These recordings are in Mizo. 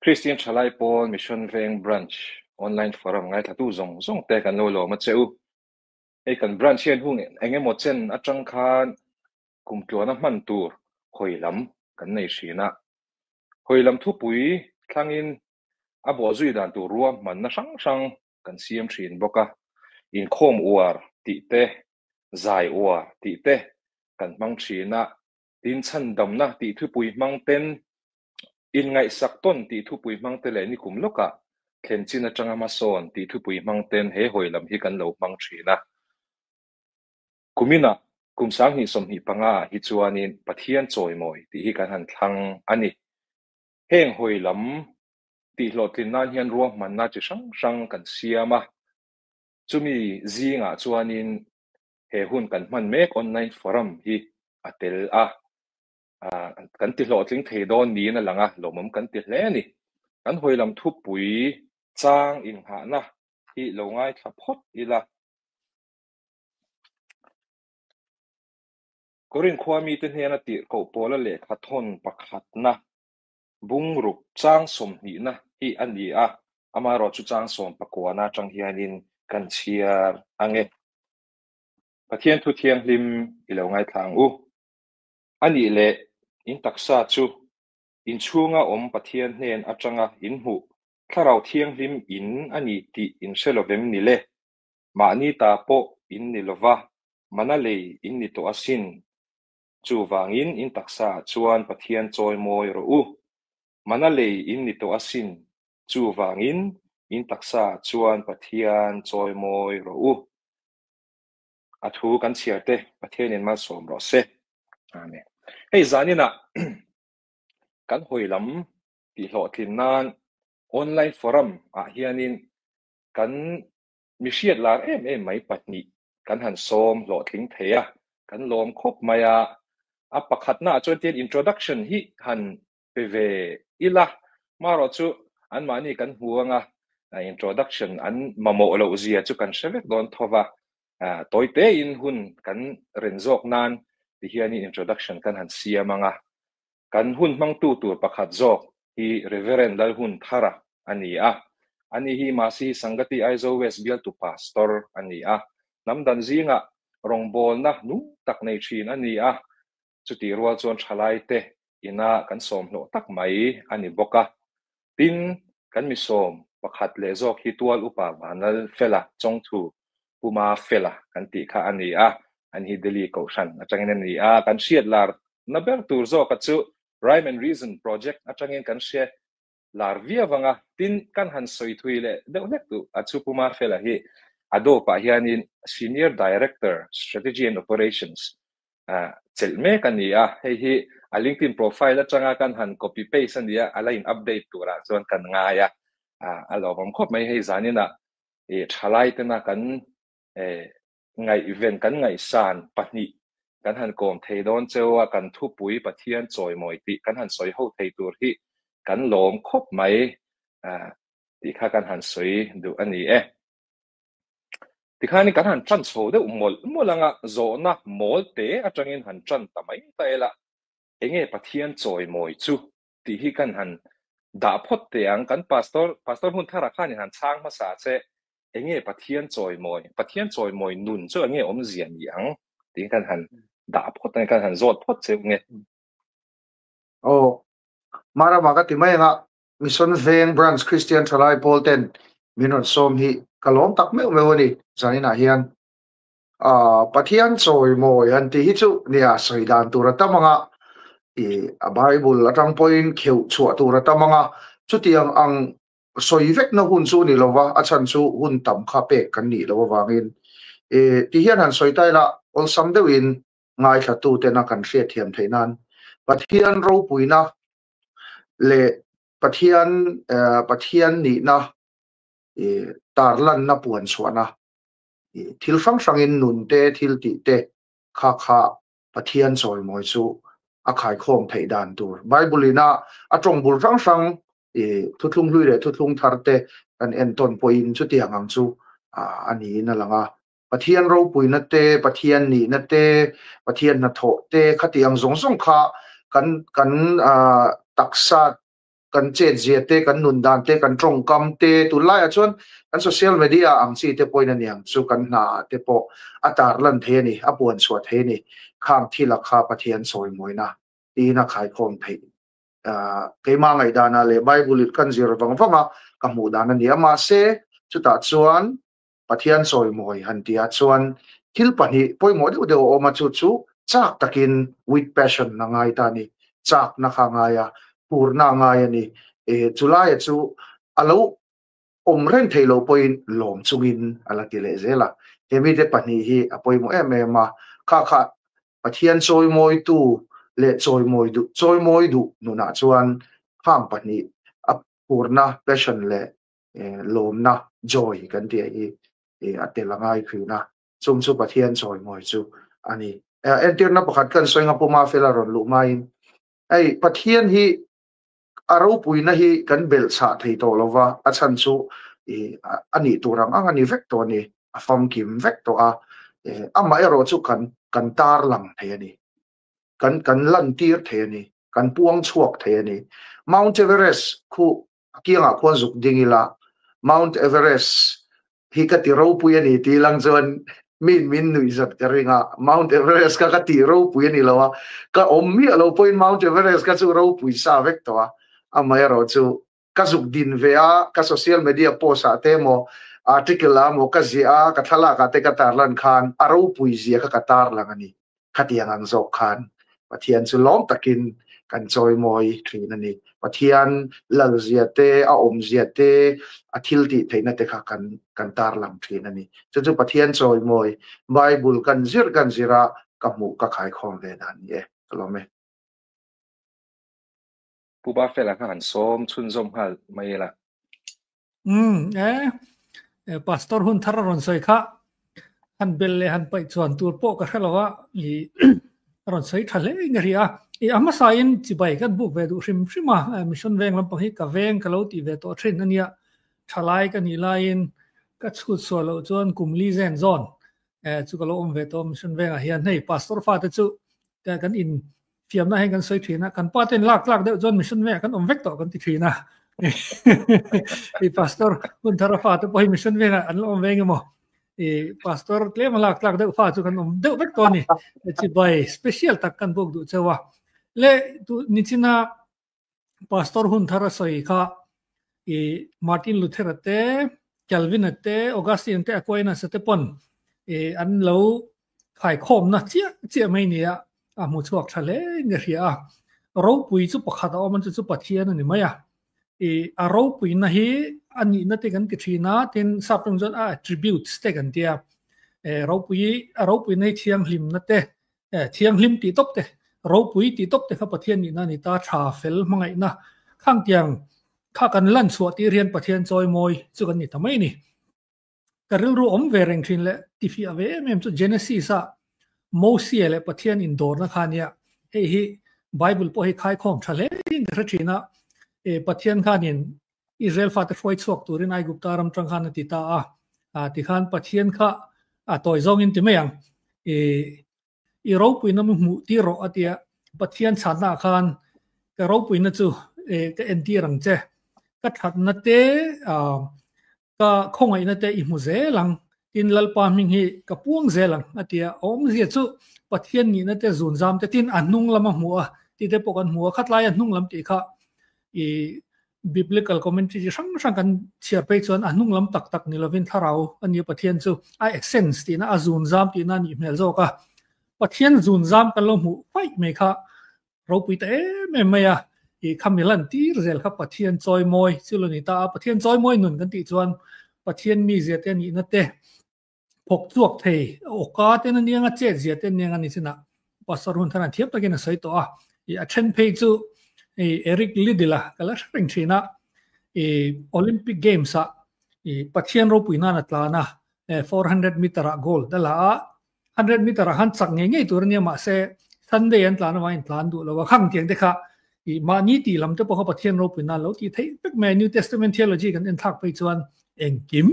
Kristian Thalai Pawl Mission Veng Branch Online Forum ngaithlatu zawng zawng te kan lo lawm a che u. Hei kan branch hian hung eng emaw chen atang khan kum tluana hman tur hawi lam kan nei thin a. Hawi lam thupui thlangin a bawhzui dan tur ruahmanna hrang hrang kan siam thin bawk a. Inkhawm uar tih te, zai uar tih te kan hmang thin a. Tin chhandamna tih thupui hmang ten Inngaihsak tawn tih thupui hmang te leh nikum lawkah thlen chin atanga hmasawn tih thupui hmang ten he hawi lam hi kan lo hmang thin a. Kuminah kum 2025 ah hi chuanin Pathian chawimawi tih hi kan han thlang a ni. Heng hawi lam tih hlawhtlin nan hian ruahmanna chi hrang hrang kan siam a. Chumi zingah chuanin he hun kan hman mek online forum hi a tel a. Kan ti hlawhtling thei dawn niin a lang a, lawmawm kan ti hle a ni. Kan hawi lam thupui chang inghahna hi lo ngaithla phawt ila. Korin khua mite hnena tirhkoh pawla lehkha thawn pakhatna bungruk chang sawmhnihna hi a ni a, amaherawhchu chang sawm pakuana atang hianin kan chhiar ang e. Pathian thu thianghlim i lo ngaithla ang u. A nih leh, in taksa chu in chhunga awm Pathian hnen atanga in hmuh Thlarau Thianghlim in a ni tih in hre lovem ni le? Mahni ta pawh in ni lova, mana lei in ni tawh asin. Chuvangin in taksa ah chuan Pathian chawi mawi rawh u. Mana lei in ni tawh asin. Chuvangin in taksa ah chuan Pathian chawi mawi rawh u. A thu kan chhiar te Pathianin malsawm rawh se. Amen. Hei zaninah kan hawi lam tih hlawhtlin nan online forum ah hianin kan mi hriat lar em em mai pahnih kan han sawm hlawhtling thei a, kan lawm khawp mai a. A pakhatna ah chuan tian introduction hi han pe ve ila, marawh chu anmahni kan hmu anga introduction an mamawh loh zia chu kan hre vek dawn tho va, tawi tein hun kan ren zawk nan ti hianin introduction kan han siam anga, kan hun hmangtu tur pakhat zawk hi Reverend Lalhunthara a ni a, ani hi Masihi Sangati Aizawl West bialtu Pastor a ni a, hnam dan zingah rawngbawlna nung tak nei thin a ni a, Chutih rual chuan thalaite ina kan sawm hlawh tak mai a ni bawk a. Tin, kan mi sawm pakhat leh zawk hi Tual Upa Vanlal Fela Chawngthu Puma Fela kan tih kha a ni a, an hi Delhi Kohhran atangin a ni a. Kan hriat lar na ber tur zawka chu Rhyme and Reason Project atangin kan hre lar viau ang a. Tin, kan han sawi thui leh deuh hlek duh a chu Puma Fela hi Adobe ah hianin Senior Director, Strategy and Operations chelh mek a ni a, hei hi a LinkedIn profile atanga kan han copy paste a ni a, a la in update turah chuan kan ngai a, a lawmawm khawp mai hei zaninah ih thalai tena kan ngaihven kan ngaihsan pahnih kan han kawm thei dawn cheu a, kan thupui Pathian chawimawi tih kan han sawi ho thei tur hi kan lawm khawp mai tih kha kan han sawi duh a ni e. Tikhanin kan han ṭan chho deuh mawlh mawlh anga zawhna mawl te aṭangin han ṭan ta mai ta ila, enge Pathian chawimawi chu tih hi kan han dah phawt teh ang. Kan Pastor, Pastor Hmuntharah khanin han chhang hmasa che, enge Pathian chawimawi, Pathian chawimawi nun chu enge awmzia ni ang tiin kan han dah phawt ang, kan han zawt phawt che nge. Aw, Marama ka ti mai anga Mission Veng Branch Christian Thalai Pawl ten min rawn sawm hi ka lawm tak meuh meuh a ni. Zaninah hian Pathian chawimawi han tih hi chu nia sawi dan tur a tam ang a, ih a Bible atang pawhin kheuh chhuah tur a tam ang a, chutiang ang sawi vekna hun chu ni lova a chhan chu hun tam kha pek kan nih loh avangin ih ti hian han sawi ta ila awlsam deuhin ngaithla tena kan hriatthiam theih nan Pathian ropuina leh Pathian Pathian nihna tarlanna puan chhuahna thil hrang hrangin nun te thil tih te kha kha Pathian chawimawi chu a khaikhawm theih dan tur Bible ina a tawng bul hrang hrang thuthlung hlui leh thuthlung thar te kan entawn pawhin chutiang ang chu a niin a lang a. Pathian ropuina te, Pathian nihna te, Pathian hnathawh te khatiang zawng zawng kha kan kan taksa kan chetzia te, kan nun dan te, kan tawngkam te, tunlaiah chuan kan social media ang chi te pawhin a niang chu kan hna ah te pawh a tarlan thei a ni, a puan chhuah thei a ni. Khang thil a kha Pathian sawimawina tiin a khaikhawm theih. Keimah ngaihdanah leh Bible in kan zir vang vang a ka hmuh dan a ni a, mahse chutah chuan Pathian chawimawi han tihah chuan thil pahnih pawimawh deuh deuh a awm a, chu chu chak takin with passion a ngai ta a ni. Chakna kha a ngai a, phurna a ngai a ni. Chulaia chu a lo awm reng thei lo pawhin lawm chungin a la ti leh zel a. He mite pahnih hi a pawimawh em em a, kha kha Pathian chawimawitu leh chawimawi duh chawimawi duh nunah chuan khang pahnih a phurna, passion, leh lawmna, joy, kan tih hi a tel a ngai thin a, chung chu Pathian chawimawi chu a ni. Entirna pakhat kan sawi nga Puma Fela rawn luh hmain, hei Pathian hi a ropuina hi kan belh chhah thei tawh lo va, a chhan chu a nih tur ang ang a ni vek tawh a ni, a famkim vek tawh a, amaherawh chu kan kan tarlang thei a ni, kan kan lantir thei a ni, kan puang chhuak thei a ni. Mount Everest khu A kiangah khuan zuk ding ila, Mount Everest hi ka ti ropui a ni tih lang chuan miin min nuih zat ka ring a, Mount Everest kha ka tih ropui a ni lo a, ka awm miah lo pawhin Mount Everest kha chu ropui sa vek tawh a, amaherawh chu ka zuk din ve a, ka social media post ah te emaw article ah emaw ka ziah a, ka thlalak ah te ka tarlan khan a ropui zia kha ka tarlang a ni. Khatiang ang zawk khan Pathian chu lawm takin kan chawimawi thin a ni. Pathian lalzia te, a awmzia te, a thil tih theihna te kha kan kan tarlang thin a ni. Chu chu Pathian chawimawi Bible kan zir kan zir a, ka hmuh ka khaikhawm ve dan ni e. Ka lawm e. Pu Bafela kha han sawm chhunzawm nghal mai ila. Umm e, pastor hun thar a rawn sawi kha han bel leh han paih chuan tur pawh ka hre lo a, i a rawn sawi tha hle in ka hria a. I a hmasa in chibai kan buk ve duh hrim hrim a, mission veng lampang hi ka veng ka lo tih ve tawh thin a nia, thalai ka nih laiin ka chhut suah loh chuan kum li zen zawn chu ka lo awm ve tawh mission vengah hian hei pastor fate chu kan in Fiamna hian kan sawi thin a, kan pa ten lak tlak deuh chuan mission vengah kan awm vek tawh kan ti thin a. I pastor hun thar a fa te pawh hi mission vengah an la awm ve eng emaw. I pastor tlem a lak tlak deuh fa chu kan awm deuh vek tawh a ni. Chibai special tak kan buk duh cheu a. Le tu nichina pastor hun thar a sawi kha i Martin Luther a te, Calvin a te, Augustine te, Aquinas a te pawn i an lo khaikhawmna chiah chiah mai nia a hmu chhuak tha hle in ka hria a. Ropui chu pakhat a awm a, chu chu Pathian a ni mai a. I a ropuina hi a nihna te kan ti thin a, tin sap tawng chuan a attributes te kan tia. E ropui a ropuina hi thianghlimna te, e thianghlim tih tawp te, ropui tih tawp te kha Pathian nihna a ni ta, tha fel hmangaihna khang tiang kha kan lan chhuah tir hian Pathian chawimawi chu kan ni ta mai a ni. Ka rilru awm ve reng thin leh tifiah ve em em chu Genesis a Mosia leh Pathian indawrna kha ania, hei hi Bible pawh hi khaikhawm tha hle in ka hre thin a, e Pathian khanin Israel fate hruai chhuak turin Aigupta ram tang khan a ti ta a, a tikhan Pathian kha a tawi zawngin ti mai ang, e I ropuina mi hmuh tir rawh a tia, Pathian chhanna ah khan ka ropuina chu ka entir ang che, ka thatna te ka khawngaihna te i hmu zel ang, tin Lalpa hming hi ka puang zel ang a tia, a awmzia chu Pathian nihna te zunzam te tin a hnung lam a hmu a tih te pawh kan hmu a, khatlai a hnung lam tih kha i Biblical commentary chi hrang hrang kan chhiar phei chuan a hnung lam tak tak ni lovin thlarau a nia Pathian chu a essence tihna a zunzam tihna a nih hmel zawk a. Pathian zunzam kan lo hmuh faih mai kha ropui ta em em mai a, i khami lan tir zel kha Pathian chawimawi chu lo ni ta a. Pathian chawimawi nun kan tih chuan Pathian mizia te nihna te Phawk chhuak thei awka ten a niang a, chet zia te aniang a ni chinah Pastor hun tharan thiam takin a sawi tawh a. I a then phei chu i Eric Liddell-a ka la hre reng thin a, i Olympic Games-ah i Pathian ropui nan a tlan a, 400 meter-ah gold a la a, 100 meter-ah khan chak ngei ngei tur a nia mahse Sunday an tlan avangin tlan duh lo a, khang tiang te kha i mahni tih lam te pawh kha Pathian ropui nan lo tih theih vek mai a, New Testament theology kan en thlak phei chuan Engkim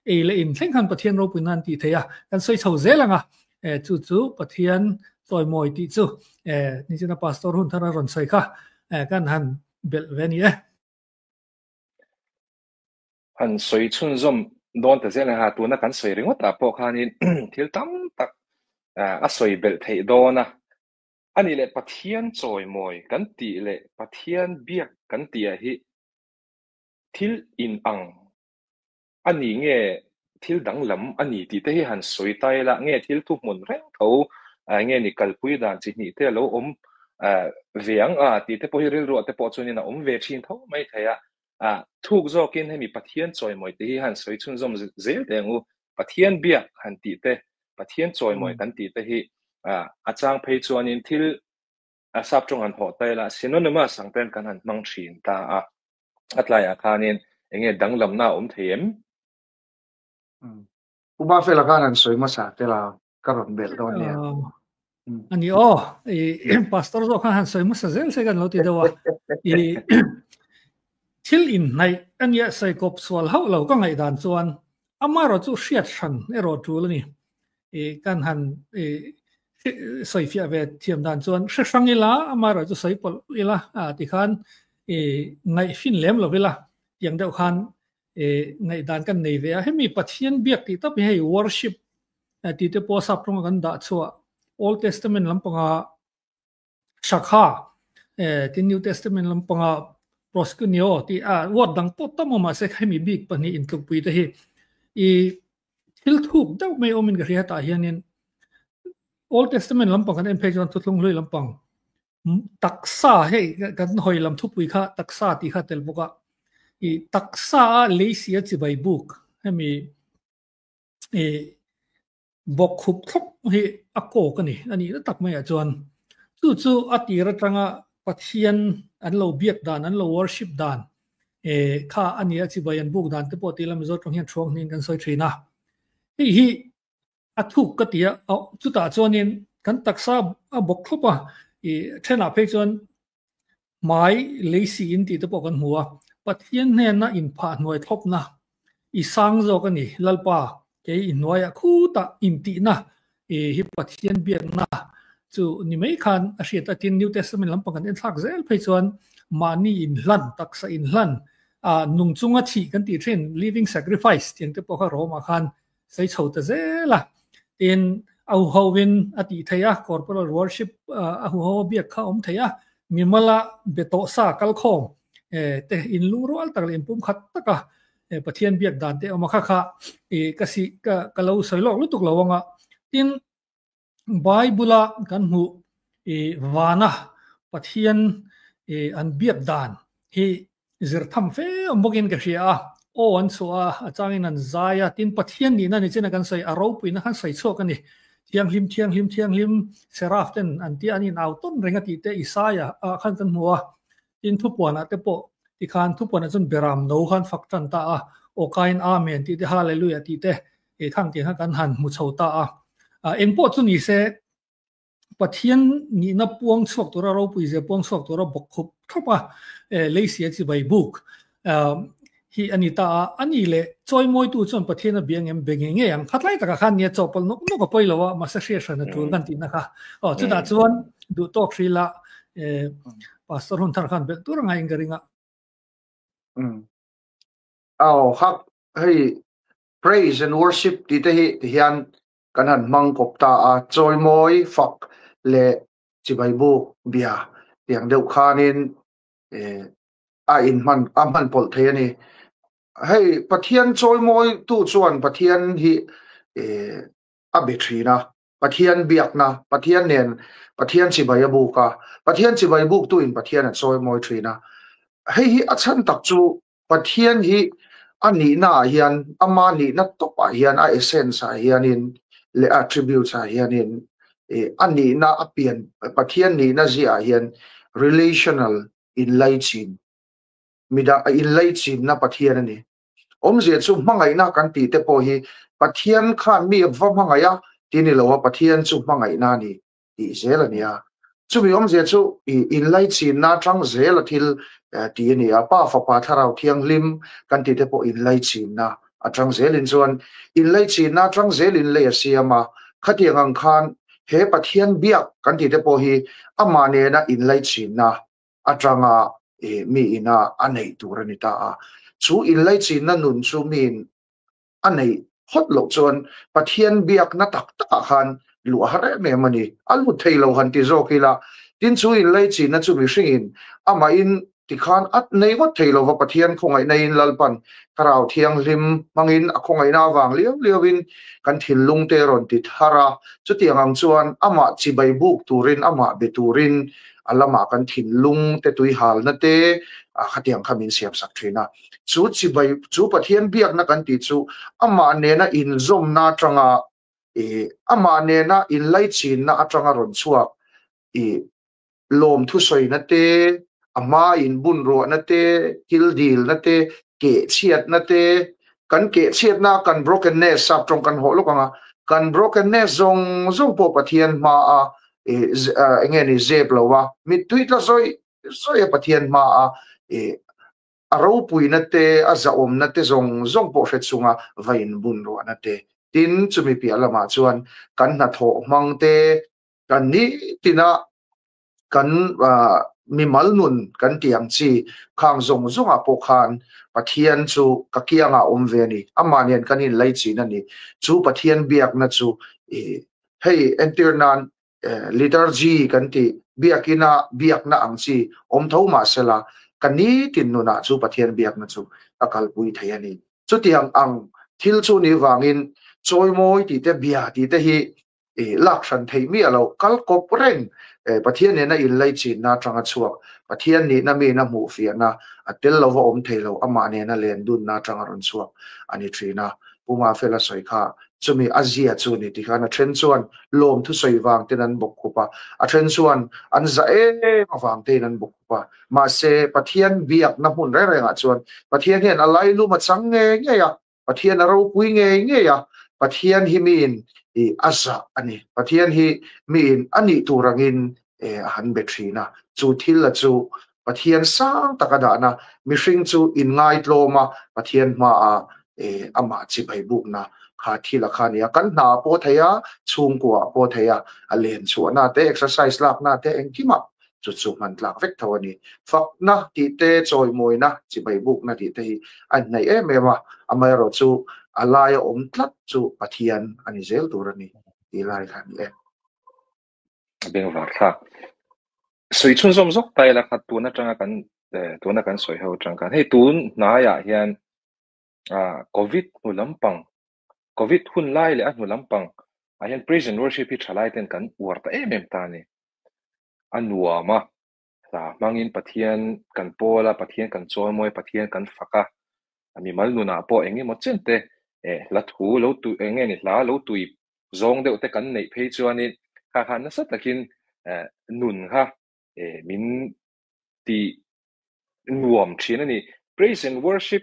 ei leh in thleng khan Pathian ropui nan tih theih a, kan sawi chho zel ang a, chu chu Pathian chawimawi tih chu nichina Pastor hun thar a rawn sawi kha kan han belh ve a ni e. Han sawi chhunzawm dawn ta zel a, tuna kan sawi ringawtah pawh khanin thil tam tak a sawi belh theih dawn a. A nih leh Pathian chawimawi kan tih leh Pathian biak kan tihah hi thil inang a ni nge thil danglam a ni tih te hi han sawi ta ila, nge thil thuhmun reng tho nge ni kalpui dan chi hnih te a lo awm ve ang a tih te pawh hi rilruah te pawh chuanin a awm ve thin tho mai thei a. Thuk zawkin hemi Pathian chawimawi te hi han sawi chhunzawm zel teh ang u. Pathian biak han tih te, Pathian chawimawi kan tih te hi a chang phei chuanin thil sap tawng han hawh ta ila synonymous ang ten kan han hmang thin ta a. A tlaiah khanin enge danglamna a awm thei em? Pu Mafela khan han sawi hmasa tel a, ka rawn belh dawn nia. Ani aw, i pastor zawk khan han sawi hmasa zel se kan lo ti deuh a. I thil inhnaih ania sawi kawp sual hauh lo ka ngaihdan chuan amaherawh chu hriat hran erawh tul a ni. I kan han i sawi fiah ve thiam dan chuan hre hrang ila amaherawh chu sawi pawlh ila tikhan i ngaihfin lem lo ila tiang deuh khan i ngaihdan kan nei ve a. Hemi Pathian biak tih tawp hi hei worship tih te pawh sap tawnga kan dah chhuah Old Testament lampanga Shakha tin New Testament lampanga proskuneo tih a word dang pawh tam awm mahse hemi bik pahnih intlukpui te hi i thil thuk deuh mai awmin ka hria hetah hianin Old Testament lampang kan en phei chuan thuthlung hlui lampang taksa hei kan hawi lam thupui kha taksa tih kha tel bawk a i taksa a leisia chibai buk hemi i bawk khup thlawp hi a kawk a ni a nih na tak maiah chuan chu chu a tir atanga Pathian an lo biak dan an lo worship dan kha a ni a chibai an buk dan te pawh tih lam Mizo tawng hian thuang hniin kan sawi thin a hei hi a thuk ka ti a chutah chuanin kan taksa a bawk thlawp a i thenah phei chuan Hmai lei siin tih te pawh kan hmu a, Pathian hnena inphah hnuai thlawpna i sang zawk a ni, Lalpa, kei i hnuaiah khutah intihna i hi Pathian biakna chu ni mai khan a hriat a, tin New Testament lampang kan enthlak zel phei chuan mahni inhlan, taksa inhlan, nung chunga thih kan tih thin, living sacrifice tiang te pawh kha Rome ah khan Sei chho ta zel a, tin a huho in a tih theih a, corporal worship a huho a biak kha a awm thei a, mimala be tawh sa kal khawm te in lungrual tak leh in pumkhat taka Pathian biak dan te a awm a, kha kha ka si ka lo sawi lawk lutuk lo ang a, tin Bible-a kan hmuh i vana Pathian i an biak dan hi zir tham fe awm bawkin ka hria a, aw an chhuah a, a changin an zai a, tin Pathian nihna ni chin a kan sawi, a ropuina khan sawi chhuak a ni. Thianghlim, thianghlim, thianghlim, Seraph ten an tia an inau tawn reng a tih te Isaia ah khan kan hmu a, Tin thupuanah te pawh tikhan thupuanah chuan beram no khan fak tan ta a, aw kain Amen tih te Hallelujah tih te ei thang tih kha kan han hmu chho ta a. Eng pawh chu ni se Pathian nihna puang chhuak tura ropui zia puang chhuak tura bawk khup thlawp a leisia chibai buk hi a ni ta a, a ni leh chawimawitu chuan Pathian a bia ngem be ngei ngei ang. Khatlai takah khan nia chawhpawlh nawk nawk a pawi lo a, mahse hriat hran a tul kan tihna kha. Aw chutah chuan duh tawk hril a Pastor hun thar khan belh tur anga in ka ring a. Aw hak hei praise and worship tih te hi ti hian kan han hmang kawp ta a, chawimawi fak leh chibai buk bia tiang deuh khanin a inhman a hman pawlh thei a ni. Hei Pathian chawimawi tu chuan Pathian hi a be thin a, Pathian biakna, Pathian nen Pathian chibai a buk a, Pathian chibai buk tu in Pathian a chawimawi thin a. Hei hi a chhan tak chu Pathian hi a nihna ah hian ama nihna tawp ah hian a essence ah hianin leh attributes ah hianin a nihna a pian Pathian nihna ziah ah hian relational inlaichin mida inlaichinna Pathian a ni. Awmzia chu hmangaihna kan tih te pawh hi Pathian khan mi va hmangaih a ti ni lo a, Pathian chu hmangaihna a ni tih zel a ni a. Chumi awmzia chu inlaichinna atang zel a thil tih a ni a, Pa, Fapa, Thlarau Thianghlim kan tih te pawh inlaichinna atang zelin chuan inlaichinna atang zelin lei a siam a, khatiang ang khan he Pathian biak kan tih te pawh hi amah nena inlaichinna atanga mi ina a neih tur a ni ta a. Chu inlaichinna nun chu miin a neih phawt loh chuan Pathian biakna tak takah khan luh a har em em a ni. A lut thei lo han ti zawk ila, tin chu inlaichinna chu mihringin amahin tikhan a nei ngawt thei lova Pathian khawngaihna in Lalpan Thlarau Thianghlim hmangin a khawngaihna avang liau liauin kan thinlung te rawn ti thar a, chutiang ang chuan amah chibai buk turin amah be turin a lamah kan thinlung te tuihalna te khatiang kha min siamsak thin a. Chu chibai chu Pathian biakna kan tih chu amah nena inzawmna atanga ih amah nena inlaichinna atanga rawn chhuak ih lawm thusawina te, a hma inbun ruahna te, thil dilna te, kehchhiatna te, kan kehchhiatna kan brokenness sap tawng kan hawh lawk anga kan brokenness zawng zawng pawh Pathian hmaa ih enge ni zep lo a mittui tla zawih zawih a Pathian hmaa ih a ropuina te, a zahawmna te zawng zawng pawh hre chunga va inbun ruahna te. Tin, chumi piah lamah chuan kan hnathawh hmang te, kan nitina kan mimal nun kan tih ang chi khang zawng zawngah pawh khan Pathian chu ka kiangah awm ve a ni, amah nen kan inlaichin a ni. Chu Pathian biakna chu hei entir nan liturgy kan tih biakina biakna ang chi awm tho mah sela ka nitin nunah chu Pathian biakna chu ka kalpui thei a ni. Chutiang ang thil chu ni vangin chawimawi tih te bia tih te hi lak hran theih miah loh kal kawp reng Pathian nena inlaichinna atanga chhuak Pathian nihna mina hmuh fiahna a tel lova awm thei lo amah nena len dunna atanga rawn chhuak a ni thin a. Pu Mafela sawi kha chumi a zia chu ni tikhan a then chuan lawm thusawi vang ten an bawk khup a, a then chuan an za em avang tein an bawk khup a. Mahse, Pathian biakna hmun reng rengah chuan Pathian hian a lailum a chang ngei ngei a, Pathian a ropui ngei ngei a, Pathian hi miin a zah a ni. Pathian hi miin a nih tur angin a han be thin a. Chu thil a chu Pathian sang taka dahna, mihring chu inngaitlawm a, Pathian hmaah amah chibai bukna kha thil a kha a ni a. Kan hna ah pawh thei a, chhungkua ah pawh thei a, a len chhuahna te, exercise lakna te engkimah chu chu hman tlak vek tho a ni. Fakna tih te, chawimawina, chibai bukna tih te hi a inhnaih em em a, amaherawh chu a laia awm tlat chu Pathian a ni zel tur a ni tih lai kha a ni e. A bengvar thlak. Sawi chhunzawm zawk ta ila kha tun atanga kan tuna kan sawi ho atang khan hei tun hnaiah hian ah covid hnu lampang covid hun lai leh a hnu lampang ah hian praise and worship hi thalai ten kan uar ta em em ta a ni. A nuam a, hla hmangin Pathian kan pawl a, Pathian kan chawimawi a, Pathian kan fak a, mimal nunah pawh eng emaw chen te hla thu lo tui eng nge ni hla lo tui zawng deuh te kan neih phei chuanin kha kha nasa takin nun kha min ti nuam thin a ni. Praise and worship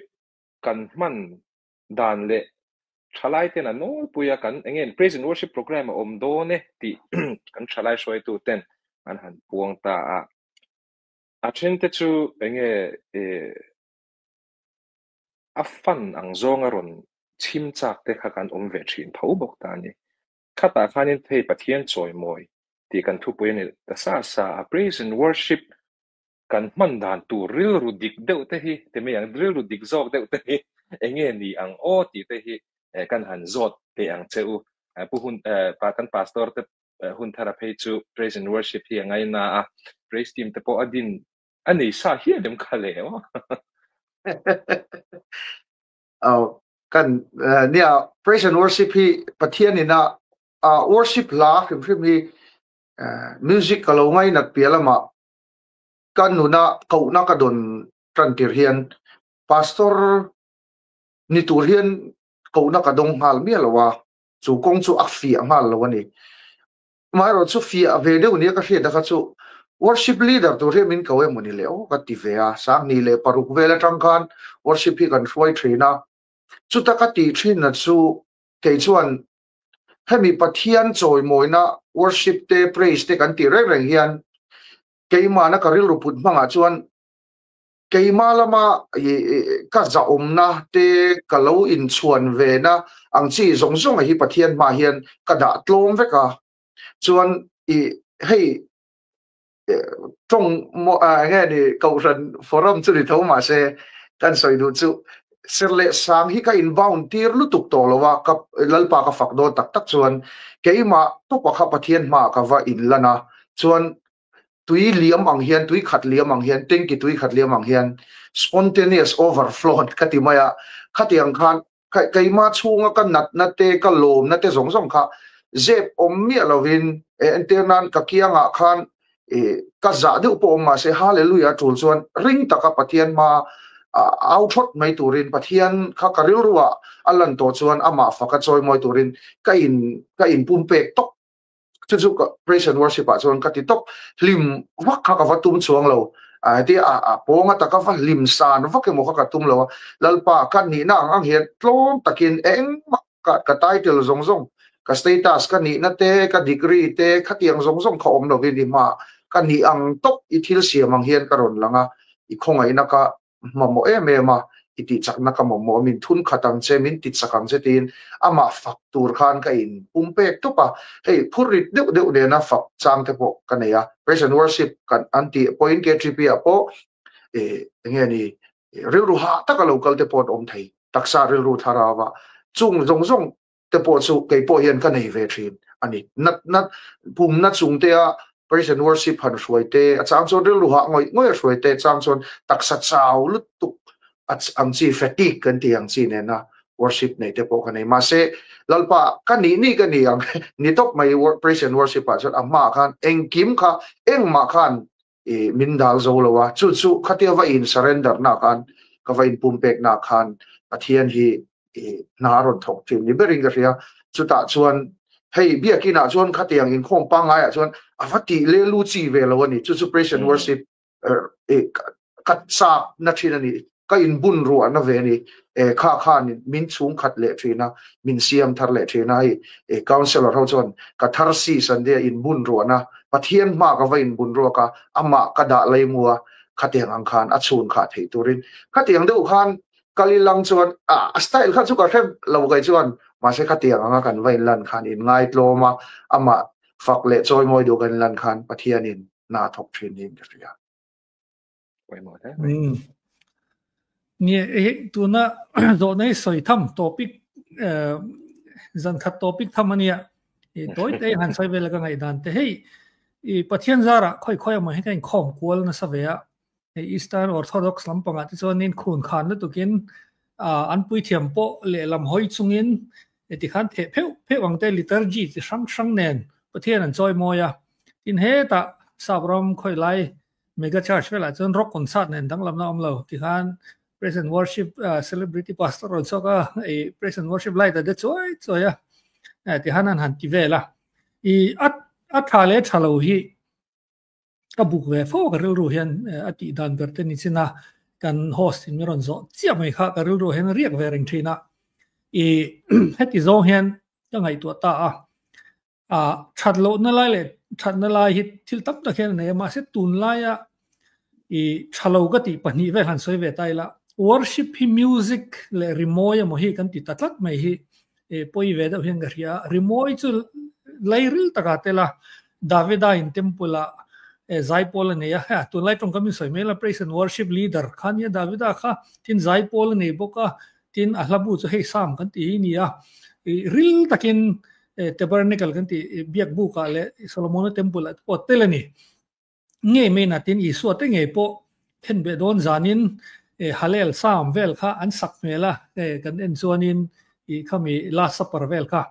kan hman dan leh thalai ten a nawlpui a kan eng nge praise and worship program a awm dawn e tih kan thalai hruaitu ten an han puang ta a. A then te chu eng nge a fan ang zawnga rawn chhim chak te kha kan awm ve thin tho bawk ta a ni. Khatah khanin hei Pathian chawimawi tih kan thupui a ni ta sa sa a, praise and worship kan hman dan tur rilru dik deuh te hi ti mai ang, rilru dik zawk deuh te hi eng nge ni ang aw tih te hi kan han zawt teh ang che u. Pu hun kan pastor te hun thara phei chu praise and worship hi a ngaina a, praise team te pawh a din A nei sa hian em kha le aw. Aw kan nia praise and worship hi Pathian ina worship hla hrim hrim hi music ka lo ngainat piah lamah ka nuna kohna ka dawn tan tir hian pastor ni tur hian kohna ka dawng nghal miah lo a, chu kawng chu a fiah nghal lo a ni. Amaherawh chu fiah ve deuh nia ka hriat a kha chu worship leader tur hian min ko emaw ni le aw ka ti ve a, 2006 vel atang khan worship hi kan hruai thin a, chuta ka tih thin na chu kei chuan hemi Pathian chawimawina worship te praise te kan tih reng reng hian keimahna ka rilru put hmangah chuan Keimah lama ka zahawmna te ka lo inchhuan ve na ang chi zawng zawng hi Pathian hmaah hian ka dah tlawm vek a, chuan i hei tawng enge ni kohhran forum chu ni tho mahse. Kan sawi duh chu Sir leh Sang hi ka inbound tir lutuk tawh lo a, ka Lalpa ka fak dawn tak tak chuan keimah tawpa kha Pathian hmaah ka va inlan a, chuan tui liam ang hian, tui khat liam ang hian, tanki tui khat liam ang hian spontaneous overflow ka ti mai a, khatiang khan keimah chhunga ka natna te, ka lawmna te zawng zawng kha zep awm miah lovin entir nan ka kiangah khan ka zah deuh pawh awm mahse Hallelujah tul chuan ring taka Pathian hma au thawt mai turin Pathian kha ka rilruah a lan tawh chuan amah faka chawi mawi turin ka in ka inpumpek tawp. Chu chu ka praise and worship ah chuan ka ti tawp. Hlim vak kha ka va tum chuang lo. Heti a a pawnga taka va hlim san vak emaw kha ka tum lo a. Lalpa ka nihna ang ang hian tlawm takin engmah ka ka title zawng zawng, ka status, ka nihna te, ka degree te khatiang zawng zawng kha awm lovin i hmaah ka nih ang tawp i thil siam ang hian ka rawn lang a, i khawngaihna ka mamawh em em a, i tihchakna ka mamawh, min thun khat ang che, min tichak ang che tiin amah fak tur khan ka in pum pek tawp a, hei phur rit deuh deuh nena fak chang te pawh ka nei a, praise and worship kan an tih pawhin KTP ah pawh eh enge ni rilru hah taka lo kal te pawh an awm thei, taksa rilru thlarau ah chung zawng zawng te pawh chu kei pawh hian ka nei ve thin a ni. Natna pumna chung te a praise and worship han hruai te, a chang chuan rilru hah ngawih ngawih a hruai te, chang chuan taksa chau lutuk ang chi fatigue kan tih ang chi nena worship nei te pawh ka nei. Mahse Lalpa ka nih nih ka ni ang ni tawp mai praise and worship ah chuan a hmaah khan engkim kha engmah khan i min dal zo lo a, chu chu khatia va in surrender na khan ka va in pumpek na khan Pathian hi i hna a rawn thawk thin ni berin ka hria. Chutah chuan hei biakin ah chuan khatiang inkhawm pangngai ah chuan a va tih leh lu chi ve lo a ni. Chu chu praise and worship ka chak na thin a ni. Ka inbun ruahna ve a ni. Kha khan min chhung khat leh thin a, min siam thar leh thin a. Hei councillor ho chuan catharsis an tia inbun ruahna, Pathian hma ka va inbun ruak a, amah ka dah laimu a, khatiang ang khan a chhun khah theih turin. Khatiang deuh khan kal ilang chuan a style kha chu ka hre lo kai chuan mahse khatiang anga kan va inlan khan inngaitlawm a, amah fak leh chawimawi duh kan inlan khan Pathianin hna thawk thin niin ka hria. Pawimawh hle mai. Nge e tuna zawhna hi sawi tham topic zan khat topic tham ania i tawi te han sawi vel ka ngaihdan te hei i Pathian zara khoi khoi emaw hi ka inkhawm kual nasa ve a hei Eastern Orthodox lampangah te chuan in khun khan lutukin an puithiam pawh lehlam hawi chungin heti khan theh pheuh pheuh ang te liturgy chi hrang hrang nen Pathian an chawi mawi a tin hetah Sapram khawi lai Mega church velah chuan rock concert nen danglamna awm lo tikhan praise and worship celebrity pastor rawn chhuak a i praise and worship light a de chuai chuai a tikhan an han ti vel a i a a tha leh tha lo hi ka buk ve fo ka rilru hian a tih dan ber te ni chin a kan host in mi rawn zawh chiah mai kha ka rilru hian riak ve reng thin a i heti zawng hian ka ngaihtuah ta a A that lohna lai leh thatna lai hi thil tam tak hian a nei a, mahse tunlaia i tha lo ka tih pahnih vel han sawi ve ta ila, worship hi music leh rimawi emaw hi kan ti ta tlat mai hi pawi ve deuh hian ka hria a, rimawi chu lairil takah tel a, Davida in temple ah zaipawl a nei a, tunlai tawngkam in sawi mai la praise and worship leader kha nia Davida kha, tin zaipawl a nei bawk a, Tin, a hlabu chu hei Psalm kan tih hi ni a, i ril takin tabernacle kan tih biak bukah leh Solomona temple ah te pawh tel a ni. Ngei mai na tin Isua te ngei pawh then beh dawn zanin Hallel Psalm vel kha an sak hmel a, kan en chuanin i khami Last Supper vel kha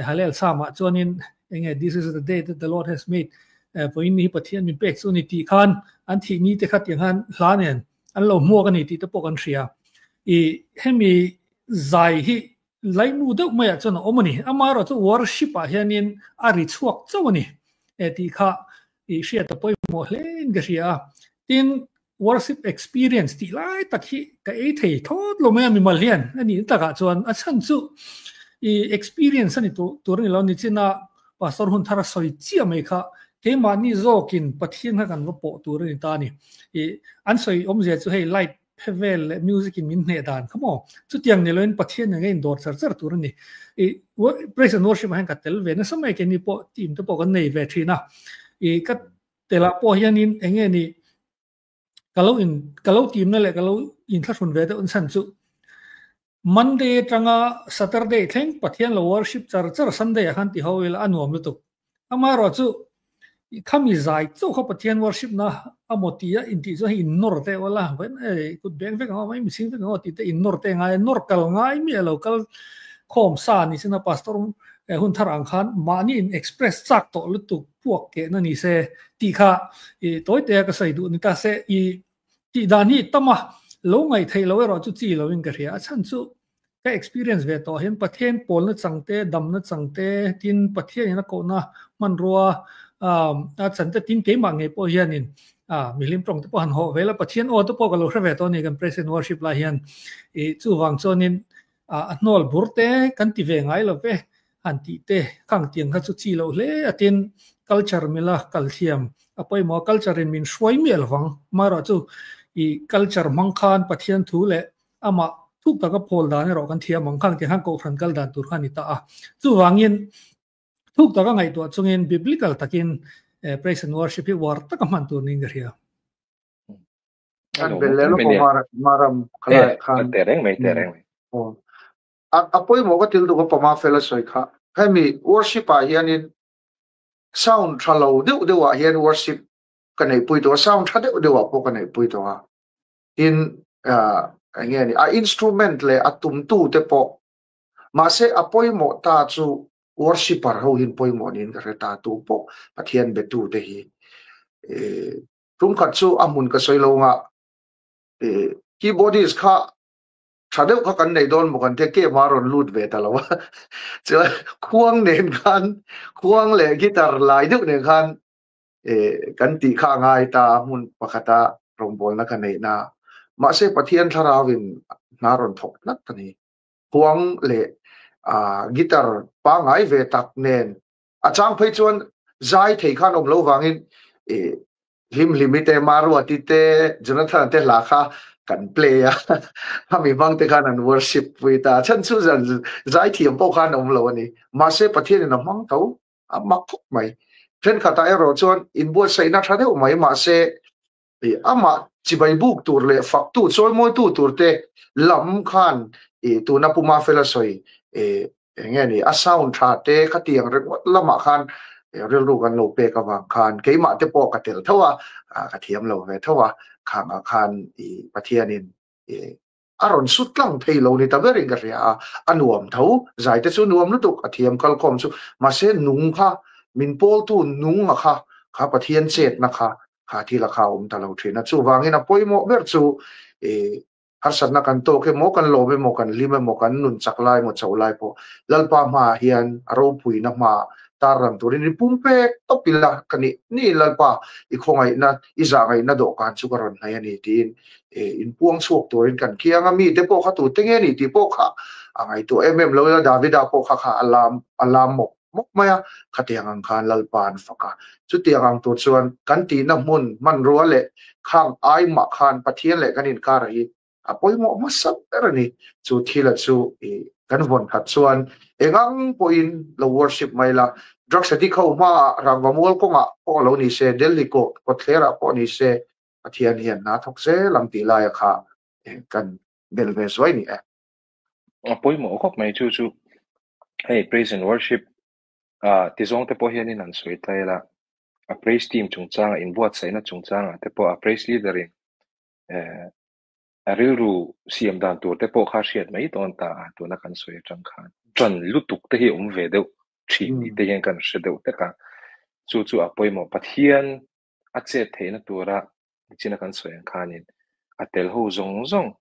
Hallel Psalm ah chuanin enge this is the day that the Lord has made vawiin ni hi Pathian min pek chu a ni tih khan an thih ni te kha tiang khan hla nen an lo hmuak a ni tih te pawh kan hria. I hemi zai hi laimu deuh maiah chuan a awm a ni. Amaherawh chu worship ah hianin a ri chhuak chauh a ni e tih kha i hriat a pawimawh hle in ka hria a. Tin, worship experience tih lai tak hi ka ei thei thawt lo mai a mimal hian a nih takah chuan a chhan chu i experience a ni tur a ni lo nichina Pastor hun thar a sawi chiah mai kha keimahni zawkin Pathian kha kan va pawh tur a ni ta a ni. I an sawi awmzia chu hei light phe vel leh music in min hneh dan kha maw? Chutiang ni loin Pathian nen a indawr char char tur a ni. I praise and worship ah hian ka tel ve nasa mai keini pawh team te pawh kan nei ve thin a. I ka telah pawh hianin eng nge ni ka lo in ka lo timna leh ka lo. inthlahrun ve deuh chhan chu Monday atanga Saturday thleng Pathian lo worship char char Sunday ah khan ti ho ila a nuam lutuk. Amaherawhchu khami zai chauh kha Pathian worship na amaw tia intih chuan hei innawr te ula kut beng vek ang aw mai mihring vek ang aw tih te innawr te ngai a, nawr kal ngai miah lo kal khawm sa ni sin a pastor hun thar ang khan mahni in express chak tawh lutuk puak kehna ni se tih kha i tawi te a ka sawi duh ni ta se i tih dan hi tam a lo ngaih theih loh erawh chu chi lovin ka hria a chhan chu ka experience ve tawh hian Pathian pawlna chang te damna chang te tin Pathian in a kohna hmanrua a chan te tin keimah ngei pawh hianin mihlim tawng te pawh han hawh vel a Pathian aw te pawh ka lo hre ve tawh a ni kan praise and worship lai hian ih chuvang chuanin a hnawl bur te kan ti ve ngai lo ve han tih te khang tiang kha chu chi loh hle a tin culture mila kal thiam a pawimawh a culture in min hruai miah lovang amaherawh chu ih culture hmang khan Pathian thu leh amah thuk taka phawl dan erawh kan thiam ang khang tiang khan kohhran kal dan tur kha a ni ta a chuvangin thuk taka ngaihtuah chungin biblical takin praise and worship hi uar taka hman tur niin ka hria. Kan bel leh lawk aw Maram khalai khan. Te reng mai te reng mai. A pawimawh ka til tuk a pama fel a sawi kha. Hemi worship ah hianin sound tha lo deuh deuh ah hian worship ka neih pui tawh a, sound tha deuh deuh ah pawh ka neih pui tawh a. Tin eng nge ni a instrument leh a tumtu te pawh mahse a pawimawh ta chu worshipper ho hin pawimawh niin ka hre ta tu pawh Pathian betu te hi. Tumkhat chu a hmun ka sawi lo nga keyboardist kha tha deuh kha kan nei dawn maw kan tia kem a rawn lut ve ta lo a chuan khuang nen khan khuang leh guitar lai deuh nen khan kan tih kha a ngai ta hmun pakhata rawngbawlna ka neih na mahse Pathian thlarauin hna rawn thawk tlat a ni khuang leh guitar pangai ve tak nen A chang phei chuan zai thei khan awm lo vangin i Hlimhlimi te, Maruati te, Jonathan te hla kha kan play a, a mi hmang te khan an worship pui ta. Chhan chu zan zai thiam pawh khan awm lo a ni. Mahse Pathianin a hmang tho, a mak khawp mai. Thenkhatah erawh chuan inbuatsaihna tha deuh mai mahse i amah chibai buk tur leh faktu chawimawitu tur te lam khan i tuna Pu Mafela sawi i eng nge ni a sound tha te khatiang ringawt lamah khan rilru kan lo pek avang khan keimah te pawh ka tel tho a ka thiam lo ve tho a khangah khan i Pathianin i a rawn sut tlang thei lo ni ta berin ka hria a, a nuam tho, zai te chu nuam lutuk, a thiam kalkhawm chu, mahse nung kha, min pawltu nung a kha, kha Pathian chetna kha, kha thil a kha a awm ta lo thin a, chuvangin a pawimawh ber chu i harsatna kan tawk emaw, kan lawm emaw, kan hlim emaw, kan nun chak lai emaw, chauh lai pawh Lalpa hmaah hian a ropuina hmaah tarlang turin i pumpek tawp ila ka nih ni Lalpa i khawngaihna, i zahngaihna dawhkan chu ka rawn hnaih a ni tiin inpuang chhuak turin kan kiang a, mite pawh kha tute nge ni tih pawh kha a ngaihtuah em em lo ila Davida pawh kha kha a lam a lam mawp mawp mai a, khatiang ang khan Lalpa an fak a, chutiang ang tur chuan kan tihna hmun hmanrua leh khang ai mah khan Pathian leh kan inkar hi a pawimawh hmasa ber a ni. Chu thila chu i kan vawn khat chuan engang pawhin lo worship mai la, drugs addict ho hmaah rangva mual kawngah pawh lo ni se, Delhi kawt kawtthlerah pawh ni se, Pathian hian hna thawk zel ang tih laia kha kan bel ve zuai ni e. A pawimawh khawp mai chu chu hei praise and worship ah ti zawng te pawh hianin an sawi ta ila a praise team chungchangah inbuatsaihna chungchangah te pawh a praise leader in eh a rilru siam dan tur te pawh kha hriat mai dawn ta a tuna kan sawi atang khan ṭan lutuk te hi awm ve deuh ṭhin tih te hian kan hre deuh hlek a chu chu a pawimawh Pathian a chet theihna tura nichina kan sawi ang khanin a tel ho zawng zawng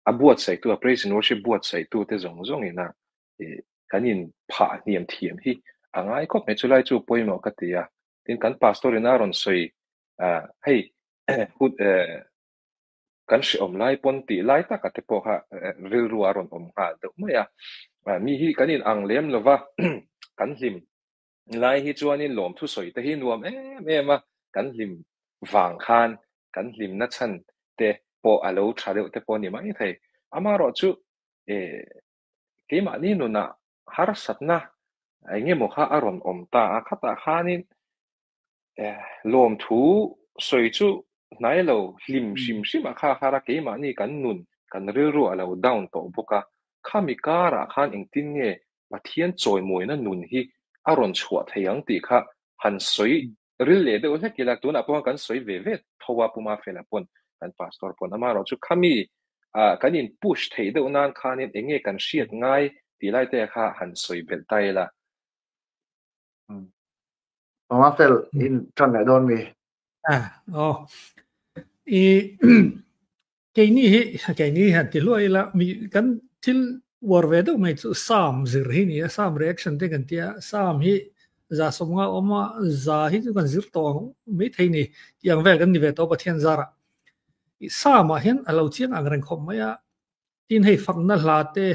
a buatsaihtu a praise and worship buatsaihtu te zawng zawngin a kan in phah hniam thiam hi a ngai khawp mai chulai chu pawimawh ka ti a tin kan pastor in a rawn sawi hei kan hreawm lai pawn tih lai taka te pawh kha rilru a rawn awm nghal deuh mai a mi hi kan in ang lem lova kan hlim Lai hi chuanin lawmthu sawi te hi nuam em em a, kan hlim vang khan kan hlimna chhan te pawh a lo tha deuh te pawh a ni mai thei. Amaherawhchu keimahni nunah harsatna eng emaw kha a rawn awm ta a, khatah khanin lawmthu sawi chu hnai lo, hlim hrim hrim a kha har a, keimahni kan nun, kan rilru a lo down tawh bawk a, khami karah khan engtin nge Pathian chawimawina nun hi a rawn chhuah thei ang tih kha han sawi ril leh deuh hlek ila, tunah pawh kan sawi ve ve tho a, Pu Mafela pawn, kan Pastor pawn, amaherawh chu khami kan in push theih deuh nan khanin eng nge kan hriat ngai tih lai te kha han sawi belh ta ila. Pu Mafel, in tan leh dawn mi? Aw. I Keini hi, keini hian ti hluai ila, mi kan thil uar ve deuh mai chu Psalm zir hi ni a, Psalm reaction te kan tia, Psalm hi za sawmnga awm a, za hi chu kan zir tawh ang mai thei ni tih ang vel kan ni ve tawh Pathian zarah. I Psalm ah hian a lo chiang ang reng khawp mai a, tin hei fakna hla te,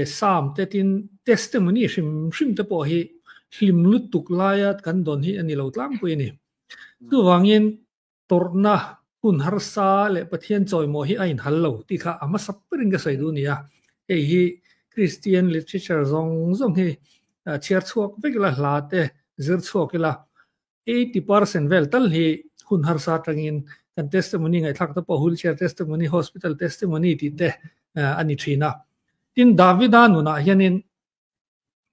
Psalm te tin testimony hrim hrim te pawh hi hlim lutuk laia kan dawn hi a ni lo tlangpui a ni. Chuvangin Tawrhna hun harsa leh Pathian chawimaw hi a inhal lo tih kha a hmasa berin ka sawi duh a ni a. Hei hi Kristian literature zawng zawng hi chhiar chhuak vek ila, hla te zir chhuak ila, 80% vel tal hi hun harsa atangin kan testimony ngaihthlak te pawh wheelchair testimony, hospital testimony tih te a ni thin a. Tin, Davida nunah hianin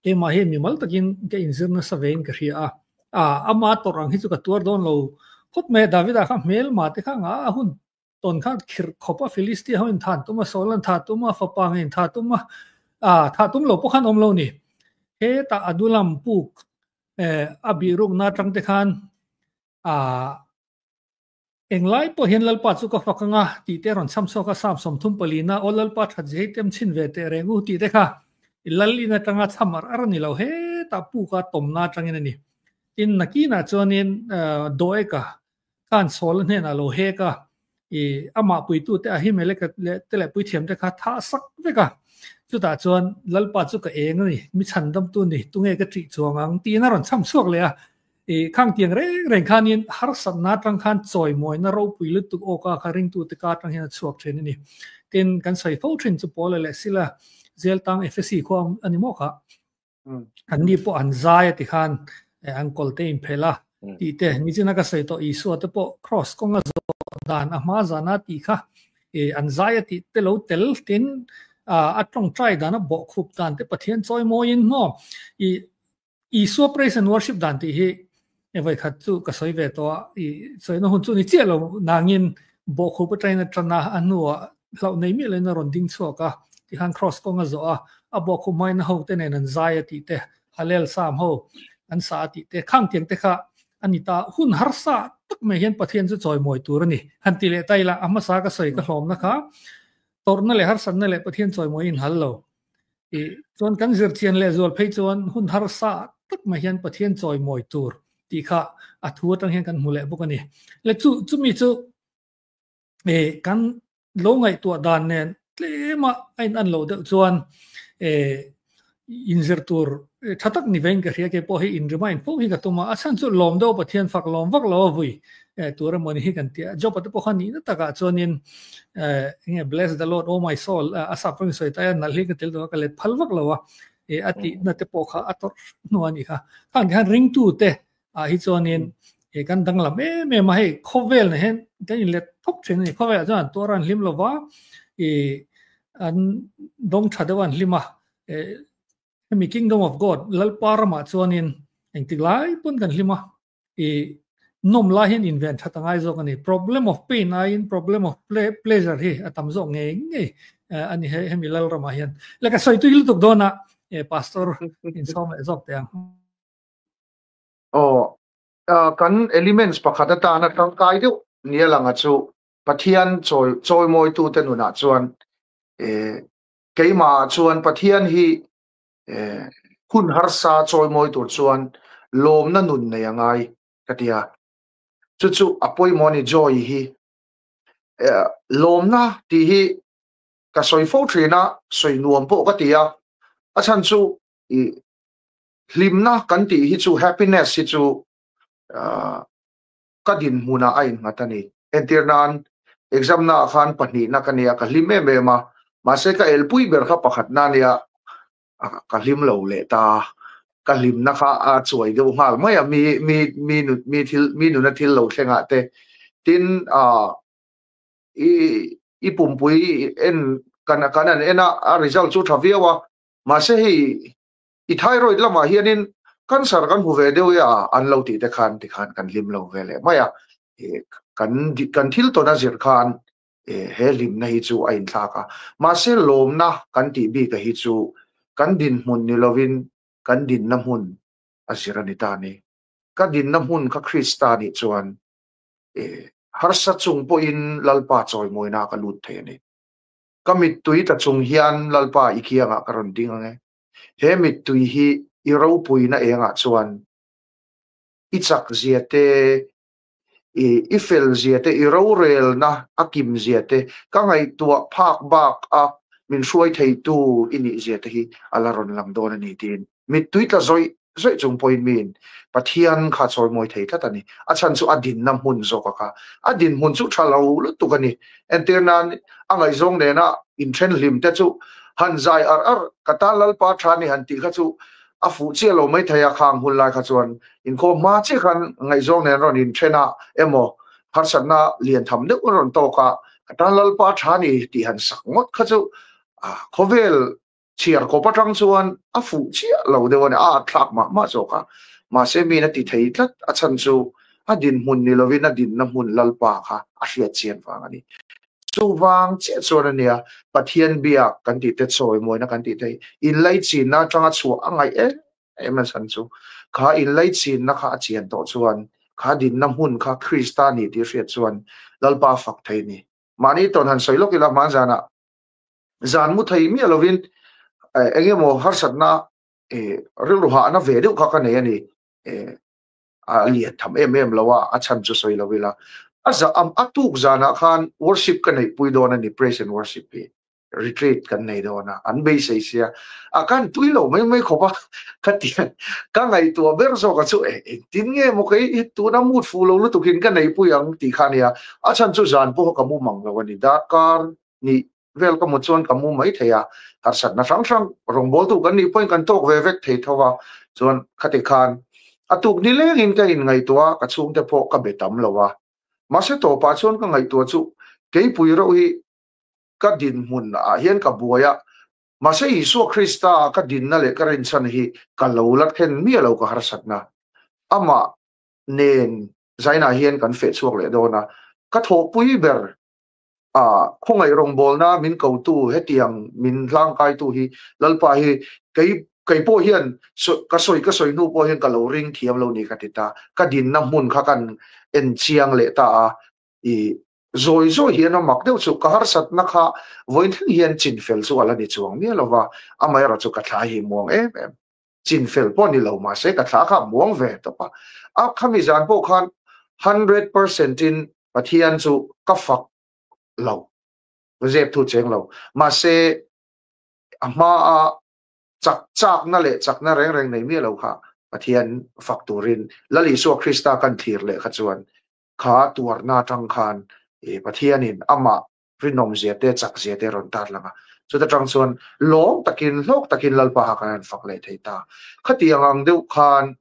Keimah hi mimal takin ka inzir nasa vein ka hria a, a ama tawrh ang hi chu ka tuar dawn lo khawp mai a, Davida kha hmelma te kha nga a hun tawn kha khirh khawp a, Philistia ho in than tum a, Saul an thah tum a, fapa nge in thah tum a, a thah tum lo pawh khan awm lo ni. Hetah Adulam puk a bihrukna atang te khan a Englai pawh hian Lalpa chu ka fak anga tih te rawn chham chhuak a, Psalm 34 na Aw Lalpa that zia hi tem chhin ve teh reng u tih te kha i Lal in atanga chham ar ar a ni lo, hetah puka tawmna atangin a ni. Tin, nakinah chuanin Doeg-a khan Saul-a hnenah lo hek a, i amah puitute Ahimeleka leh te leh puithiamte kha thah sak vek a, chutah chuan Lalpa chu ka eng a ni, mi chhandamtu ni, tunge ka ṭih chuang ang tiin a rawn chham chhuak leh a, I khang tiang reng reng khanin harsatna atang khan chawimawina ropui lutuk awka kha ringtute ka atang hian a chhuak thin a ni. Tin, kan sawi fo thin chu Paula leh Sila zel tang Ephesi khua a ni maw kha. An ni pawh an zai a ti khan an kawl te inphelh a tih te nichina ka sawi tawh Isua te pawh cross kawnga zawh dan a hma zana tih kha an zai a tih te lo tel tin a tawngtai dan a bawhkhup dan te Pathian chawimawiin maw i Isua praise and worship dan tih hi e vawi khat chu ka sawi ve tawh a, i sawina hun chu ni chiah lo nangin bawhkhup atangin a tan a, a hnuah hlauh nei miah loin a rawn ding chhuak a, tikhan cross kawng a zawh a, a bawhkhup hmain a hote nen an zai a tih te, Hallel Psalm ho an sa a tih te, khang tiang te kha a ni ta. Hun harsa tak mai hian Pathian chu chawimawi tur a ni. Han ti leh ta ila, a hmasa ka sawi ka hlawmna kha tawrhna leh harsatna leh Pathian chawimawi inhal lo. I chuan kan zir chian leh zual phei chuan hun harsa tak mai hian Pathian chawimawi tur tih kha a thu atang hian kan hmu leh bawk a ni. Le chu chumi chu e kan lo ngaihtuah dan nen tlema a in an lo deuh chuan e inzir tur tha tak ni vein ka hria ke pawh hi in remind fo hi ka tum a, a chhan chu lawm deuh Pathian fak lawm vak lo a vui tur emaw ni hi kan tia. Job-a te pawh kha nihna takah chuanin enge bless the Lord oh my soul a sap rawng sawi ta a nalh hi ka tel duh a ka let phal vak lo a a tihna te pawh kha a tawrh hnu a nih kha. Khang hian ringtu te ah hi chuanin kan danglam em em a hei khawvel na hian kan inlet thawk thin a ni. Khawvelah chuan an tuar a an hlim lo va an dawng tha deuh a an hlim a hemi kingdom of God Lalpa ramah chuanin engtik lai pawn kan hlim a I nawm lai hian inven that a ngai zawk a ni. Problem of pain aiin problem of pleasure hi a tam zawk ngei ngei a ni hemi Lalramah hian. Le ka sawi tui lutuk dawn a, Pastor insawm leh zawk teh ang. Aw, kan elements pakhat atana tangkai deuh nia langa chu Pathian chawi chawimawitute nunah chuan keimahah chuan Pathian hi hun harsa chawimawi tur chuan lawmna nun nei a ngai ka ti a, chu chu a pawimawh a ni Joy hi. Lawmna tih hi ka sawi fo thin a, sawi nuam pawh ka ti a, a chhan chu i hlimna kan tih hi chu happiness hi chu ka dinhmunah a innghat a ni. Entir nan, exam naah khan pahnihna ka nia, ka hlim em em a, mahse ka elpui ber kha pakhatna a nia, ka hlim lo leh ta, ka hlimna kha a chuai deuh nghal mai a, mi mi mi mi thil mi nuna thil lo thlengah te. Tin, ah, i i pumpui en kan kan an en a, a result chu tha viau a. Mahse hei i thyroid lamah hianin cancer kan hmu ve deuh e a, an lo tih te khan tikhan kan hlim lo ve leh mai a. Kan kan thil tawn a zir khan he hlimna hi chu a inthlak a. Mahse lawmna kan tih bik a hi chu kan dinhmun ni lovin kan dinna hmun a zir a ni ta a ni. Ka dinna hmun kha Krista nih chuan harsa chung pawhin Lalpa chawimawina ka lut thei a ni. Ka mittui tla chung hian Lalpa i kiangah ka rawn ding ang e. He mittui hi i ropuina engah chuan i chak zia te, i fel zia te, i rorelna a kim zia te, ka ngaihtuah phak bak a min hruai theitu i nih zia te hi a la rawn lang dawn a ni tiin mittui tla zawih zawih chung pawhin miin Pathian kha chawimawi thei tlat a ni. A chhan chu a dinna hmun zawk a kha. A dinhmun chu tha lo lutuk a ni. Entir nan a ngaihzawng nena inthen hlim te chu han zai ar ar, ka tan Lalpa tha ni han tih kha chu a fuh chiah lo mai thei a, khang hun lai kha chuan inkhawm hma chiah khan ngaihzawng nen rawn inthen a emaw harsatna lian tham deuh rawn tawk a, ka tan Lalpa tha ni tih han sak ngawt kha chu khawvel chhiar kawp atang chuan a fuh chiah lo deuh a ni, a atthlak mah mah zawk a, mahse miin a ti thei tlat, a chhan chu a dinhmun ni lovin a dinna hmun Lalpa kha a hriat chian vang a ni. Chuvang chiah chuan a nia, Pathian biak kan tih te, chawimawina kan tih te hi inlaichinna atanga chhuah a ngaih em em a chhan chu kha inlaichinna kha a chian tawh chuan kha dinna hmun kha Krista ni tih hriat chuan Lalpa fak thei a ni. Mahni tawn han sawi lawk ila hmanzanah zan mu thei miah lovin eng emaw harsatna rilru hahna ve deuh kha ka nei a ni. A lian tham em em lo a, a chhan chu sawi lo ila. A za a tuk zanah khan worship ka neih pui dawn a ni, praise and worship hi retreat kan nei dawn a, an beisei sia. A kan tui lo mai mai khawp a, ka ti ka ngaihtuah ber zawk a chu e engtin nge maw kei tuna mood fuh lo lutukin ka neih pui ang tih kha a nia. A chhan chu zan pawh ka mu mang lo a ni, darkar nih vel ka mu chuan ka mu mai thei a, harsatna hrang hrang rawngbawltu kan nih pawhin kan tawk ve vek thei tho a, chuan khati khan a tuk ni lengin ka inngaihtuah a, ka chhungte pawh ka be tam lo a, mahse tawpah chuan ka ngaihtuah chu keipui reuh hi ka dinhmun ah hian ka buai a, mahse Isua Krista a ka dinna leh ka rinchhan hi ka lo la thlen miah lo ka harsatna amah nen zainah hian kan feh chhuak leh dawn a, ka thawhpui ber a khawngaih rawngbawlna min kotu hetiang min hlangkaitu hi Lalpa hi kei kei pawh hian ka sawi ka sawi hnu pawh hian ka lo ring thiam lo ni ka ti ta. Ka dinna hmun kha kan en chiang leh ta a, i zawi zawi hian a mak deuh chu ka harsatna kha vawiin thleng hian chinfel chu a la ni chuang miah lo va, amaherawh chu ka thla hi muang em em. Chinfel pawh ni lo mahse ka thla kha a muang ve tawp a. A khami zan pawh khan 100% in Pathian chu ka fak lo, ka zep thu cheng lo. Mahse a hma a chak chakna leh chakna reng reng nei miah lo kha Pathian fak turin Lal Isua Krista kan thlir leh kha chuan kha tuarna atang khan Pathianin amah rinawmzia te chakzia te rawn tar lang a. Chuta tang chuan lawm takin hlawk takin Lalpa kha kan han fak leh thei ta. Khatiang ang deuh khan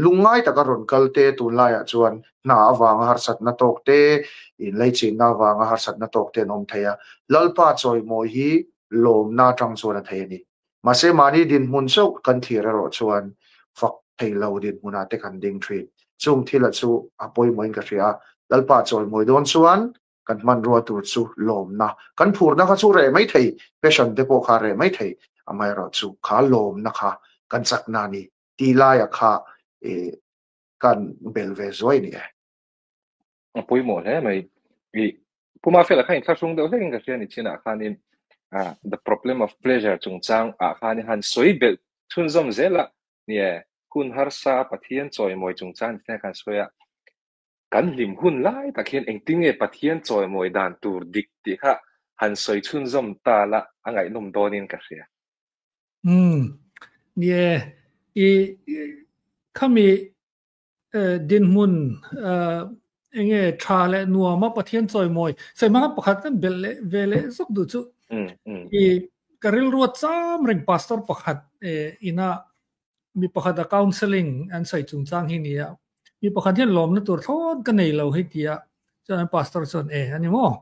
lungngai taka rawn kal te tunlaiah chuan hna avanga harsatna tawk te, inlaichinna avanga harsatna tawk te an awm thei a. Lalpa chawimawi hi lawmna atang chuan a thei a ni. Mahse mahni dinhmun chauh kan thlir erawh chuan fak thei lo dinhmunah te kan ding thin. Chung thila chu a pawimawhin ka hria a, Lalpa chawimawi dawn chuan kan hmanrua tur chu lawmna, kan phurna kha chu reh mai thei, passion te pawh kha reh mai thei, amaherawhchu kha lawmna kha kan chakna a ni tih laia kha kan bel ve zuai ni e. A pawimawh hle mai. I Puma Fela kha inthlahrung deuh hlekin ka hria ni chinah khanin the problem of pleasure chungchang ah khan han sawi belh chhunzawm zel a ni e. Hun harsa Pathian chawimawi chungchang ni khan sawi a. Kan hlim hun lai tak hian engtin nge Pathian chawimawi dan tur dik tih kha han sawi chhunzawm ta la a ngaihnawm dawnin ka hria. Umm ni e, i khami dinhmun enge tha leh nuam a Pathian chawimawi sawi pakhat kan belh leh ve leh zawk duh chu i ka rilru a cham reng pastor pakhat ina mi pakhat a counselling an sawi chungchang hi nia mi pakhat hian lawmna tur thlawt ka nei lo hei tia. Chuan an pastor chuan e ani maw?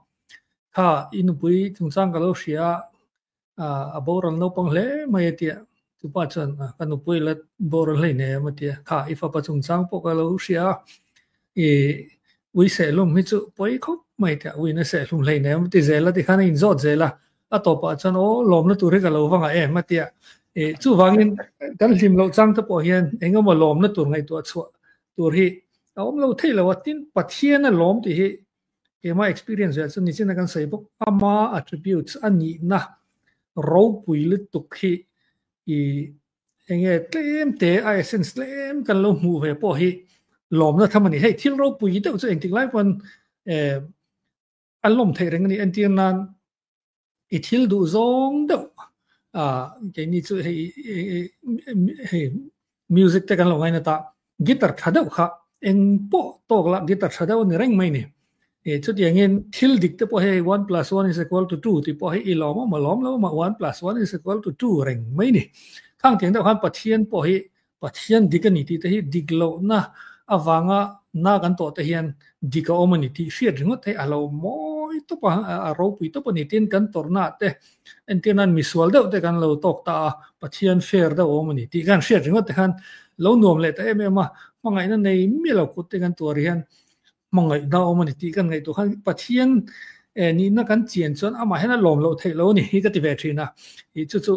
Kha i nupui chungchang ka lo hria a, a boral naupang hle mai a tia. Chupa chuan ka nupui la boral hlei nei em a tia. Kha i fapa chungchang pawh ka lo hria a, i ui sehlum hi chu pawi khawp mai tia, uiin a sehlum hlei nei em a ti zel a tikhan a inzawt zel a. A tawpah chuan aw lawmna tur hi ka lo va ngah em a tia. Chuvangin kan hlim loh chang te pawh hian engemaw lawmna tur ngaihtuah chhuah tur hi a awm lo theih lo a, tin Pathian a lawm tih hi keimah experience ve chu nichin a kan sawi bawk, ama attributes a nihna ropui lutuk hi i enge tlem te a essence tlem kan lo hmuh ve pawh hi lawmna tham a ni. Hei thil ropui deuh chu engtik lai pawn an lawm theih reng a ni entir nan i thil duh zawng deuh a keini chu hei hei music te kan lo ngaina ta guitar tha deuh kha eng pawh tawk la guitar tha deuh a ni reng mai ni e chutiangin thil dik te pawh hei 1 plus 1 is equal to 2 tih pawh hi i lawm a lawm lo ma 1 plus 1 is equal to 2 reng mai ni khang tiang deuh khan Pathian pawh hi Pathian dik a ni tih te hi dik lohna avanga na kan tawh te hian dik a awm a ni tih hriat ringawt hi a lo mawi tawp a, a ropui tawp a ni. Tin, kan tawrhna te entir nan misual deuh te kan lo tawk ta a, Pathian fair deuh a awm a ni tih kan hriat ringawt te khan lo nuam leh ta em em a, hmangaihna nei miah lo kut te kan tuar hian hmangaihna awm a ni tih kan ngaihtuah khan Pathian nihna kan chian chuan amah hian a lawm loh theih lo a ni hi ka ti ve thin a. Ih chu chu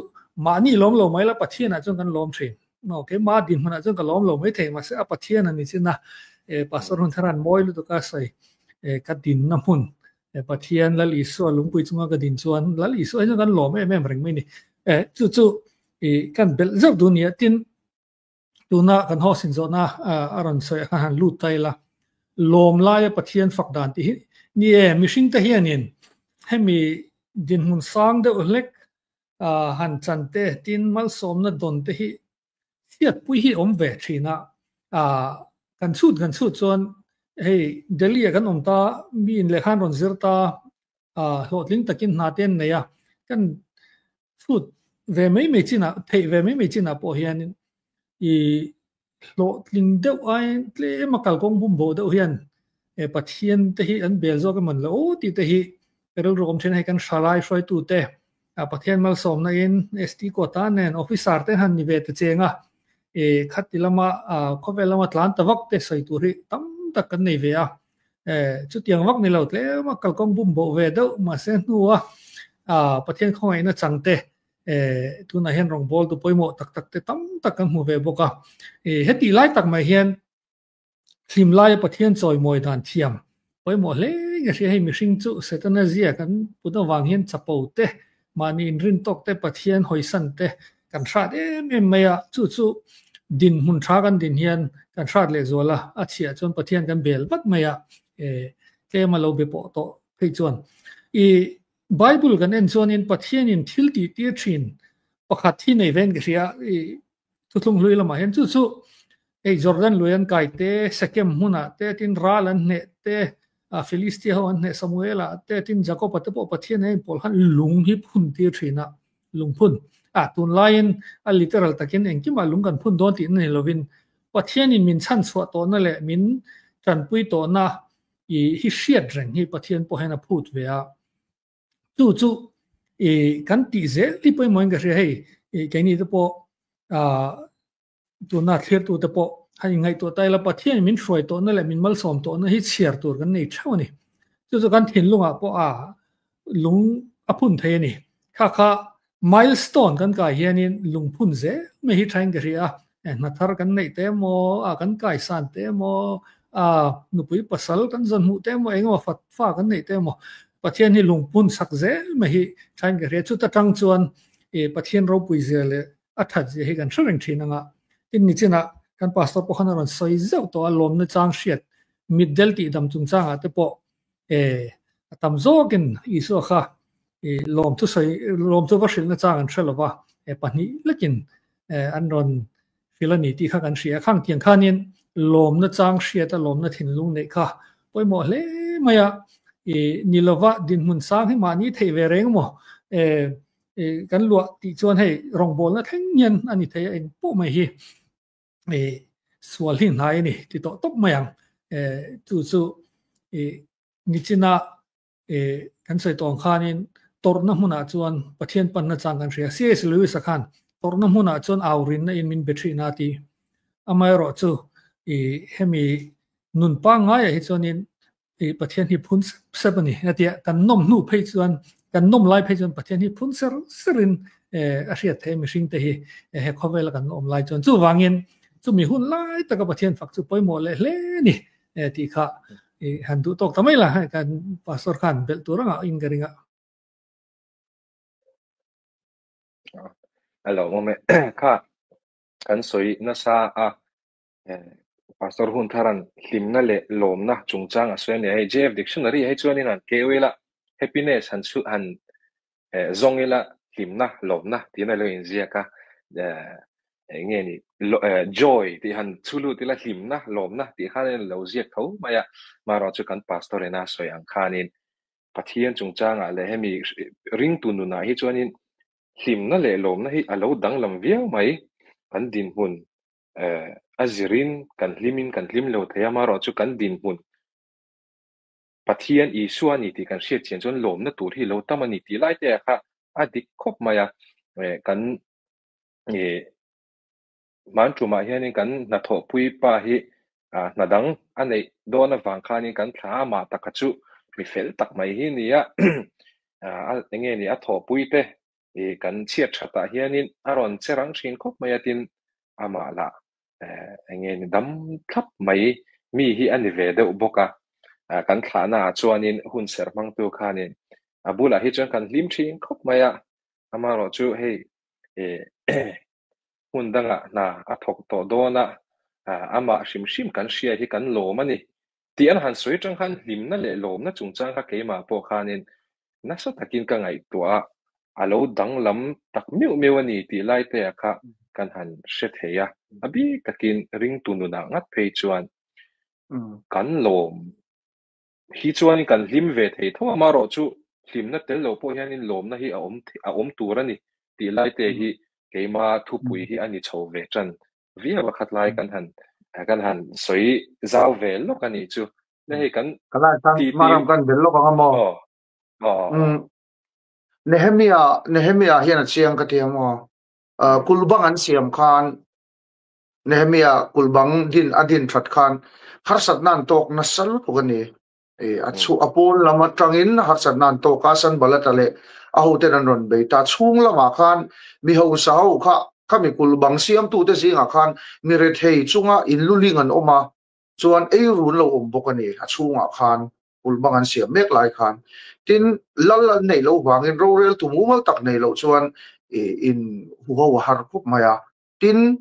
mahni lawm lo mai la Pathianah chuan kan lawm thin. No, keimah dinhmunah chuan ka lawm lo mai thei mahse a Pathian a ni chin a. Pastor Hunthara'n mawi lutuk a sawi ka dinna hmun Pathian Lal Isua lungpui chunga ka din chuan Lal Isua hi chuan kan lawm em em reng mai a ni. Chu chu kan belh zeuh duh a ni a. Tin, Tuna kan host in zawhna a rawn sawi a khan han lut ta ila, lawm laia Pathian fak dan tih hi ni e, mihring te hianin hemi dinhmun sang deuh hlek han chan te tin malsawmna dawn te hi hriatpui hi awm ve thin a, kan chhut kan chhut chuan hei Delhi ah kan awm ta, mi in lehkha an rawn zir ta, hlawhtling takin hna te an nei a, kan chhut ve mai mai chinah, theih ve mai mai chinah pawh hianin i hlawhtling deuh aiin tlem a kalkawng bum bo deuh hian Pathian te hi an bel zawk emaw lo tih te hi rilru awm thin a, hei kan Hralai hruaitu te Pathian malsawmna in ST quota nen officer te han ni ve ta cheng a, khati lama khawvel lama tlan ta vak te sawi tur hi tam tak kan nei ve a. Chutiang vak ni lo tlem a kalkawng bum boh ve deuh mahse hnua Pathian khawngaihna chang te tunah hian rawngbawltu pawimawh tak tak te tam tak kan hmu ve bawk a. Hetih lai tak mai hian hlim laia Pathian chawimawi dan thiam pawimawh hle nge hria hei mihring chu Setana zia kan put avang hian chapo te mahni inrintawk te Pathian hawisan te kan hrat em em mai a, chu chu dinhmun tha kan din hian kan hrat leh zual a, a chhiah chuan Pathian kan bel vat mai a, tlem a lo be pawh tawh phei chuan. I Bible kan en chuanin Pathianin thil tih tir thin pakhat hi nei vein ka hria, i thuthlung hlui lamah hian chu chu hei Jordan lui an kai te, Sekem hmunah te, tin ral an hneh te, Philistia ho an hneh Samuela te, tin Jakoba te pawh Pathian a inpawl khan lung hi phun tir thin a. Lungphun. A, tunlaiin a literal takin engkimah lung kan phun dawn tihna ni lovin Pathianin min chhanchhuah tawhna leh min tanpui tawhna i hi hriat reng hi Pathian pawh hian a phut ve a. Chu chu i kan tih zel hi pawimawhin ka hria hei i keini te pawh a Tuna thlirtute pawh han inngaihtuah ta ila Pathian min hruai tawhna leh min malsawm tawhna hi chhiar tur kan nei theuh a ni. Chu chu kan thinlungah pawh a lung a phun thei a ni. Kha kha milestone kan kai hianin lungphun zel mai hi thain ka hria a, hna thar kan neih te emaw, a kan kaisan te emaw, a nupui pasal kan zawn hmuh te emaw, engemaw fa fa kan neih te emaw, Pathian hi lungphun sak zel mai hi thain ka hria. Chuta tang chuan Pathian ropui zia leh a that zia hi kan hre reng thin anga tin nichinah kan pastor pawh khan a rawn sawi zeuh tawh a lawmna chang hriat mitdel tih dam chungchangah te pawh e a tam zawkin Isua kha e lawm thu sawi lawm chu va hrilhna chang an hre lova e pahnih lekin e an rawn hrilh a ni tih kha kan hria khang tiang khanin lawmna chang hriat a lawmna thinlung neih kha pawimawh hle mai a e ni lova dinhmun sang hi mahni theih ve reng maw e kan luah tih chuan hei rawngbawlna thleng hian a ni thei a eng pawh mai hi sual hi hnai a ni ti tawh tawp mai ang chu chu Nichina kan sawi tawh ang khanin tawrhna hmunah chuan Pathian panna chang kan hria. C.S. Lewis-a khan tawrhna hmunah chuan au rinna in min be thin a ti. Amaherawhchu hemi nun pangngaiah hi chuanin Pathian hi phun sep sep a ni. Hetia kan nawm hnu phei chuan kan nawm lai phei chuan Pathian hi phun ser serin a hriat theih mihring te hi he khawvela kan awm lai chuan chuvangin chumi hun lai taka Pathian fak chu pawimawh leh hle a ni tih kha han duh tawk ta mai la kan pastor khan belh tur anga in ka ring a. A lo awm e. Kha kan sawi nasa a Pastor Huntharan hlimna leh lawmna chungchang a sawi a ni a. Hei JF Dictionary ah hi chuanin han keu ila happiness han chhu han zawng ila hlimna lawmna tiin a lo inziak a. Eng nge ni joy tih han chhu lut ila hlimna lawmna tih khan a lo ziak tho mai a. Marawh chu kan Pastor ina sawi ang khanin Pathian chungchangah leh hemi ringtu nunah hi chuanin hlimna leh lawmna hi a lo danglam viau mai. Kan dinhmun a zirin kan hlimin kan hlim lo thei a, amaherawh chu kan dinhmun Pathian Isua a ni tih kan hriat chian chuan lawmna tur hi lo tam a ni tih lai te ah kha a dik khawp mai a. Kan hman tumah hianin kan hnathawhpui pa hi hna dang a neih dawn avang khanin kan thla a, amah taka chu mi fel tak mai hi a ni a, eng nge ni a thawhpui te kan chhiat thatah hianin a rawn che rang thin khawp mai a, tin amah lah eng nge ni dam thlap mai mi hi a ni ve deuh bawk a, kan thlahnaah chuanin hun serh hmangtu khanin a bulah hi chuan kan hlim thin khawp mai a, amaherawh chu hei hmun dangah hna a thawk tawh dawn a, amah hrim hrim kan hria hi kan lawm a ni. Tih an han sawi atang khan hlimna leh lawmna chungchang kha keimah pawh khanin nasa takin ka ngaihtuah a, a lo danglam tak meuh meuh a ni tih lai te ah kha kan han hre thei a. A bik takin ringtu nunah ngat phei chuan kan lawm hi chuan kan hlim ve thei tho a, amaherawh chu hlimna tel lo pawh hianin lawmna hi a awm a awm tur a ni tih lai te hi keima thupui hi a ni chho ve tan viau a khat lai kan han kan han sawi zau ve lawk a nih chu. Na hei kan Ka lai khan ti ti Maram kan bel lawk ang a maw? Aw aw aw. Nehemia Nehemia hian a chiang ka ti a maw? Kulbang an siam khan Nehemia kulbang din a din that khan harsatna an tawk nasa lutuk a ni. A chhu a pawn lam atangin harsatna an tawk a, Sanbalata leh a hoten an rawn bei ta. Chhung lamah khan mi hausa ho kha khami kulbang siamtute zingah khan mi rethei chunga inluling an awm a, chuan ei run lo awm bawk a ni a chhungah khan kulbang an siam mek lai khan. Tin, lal an neih loh vangin roreltu mumal tak nei loh chuan in huho a har khawp mai a. Tin,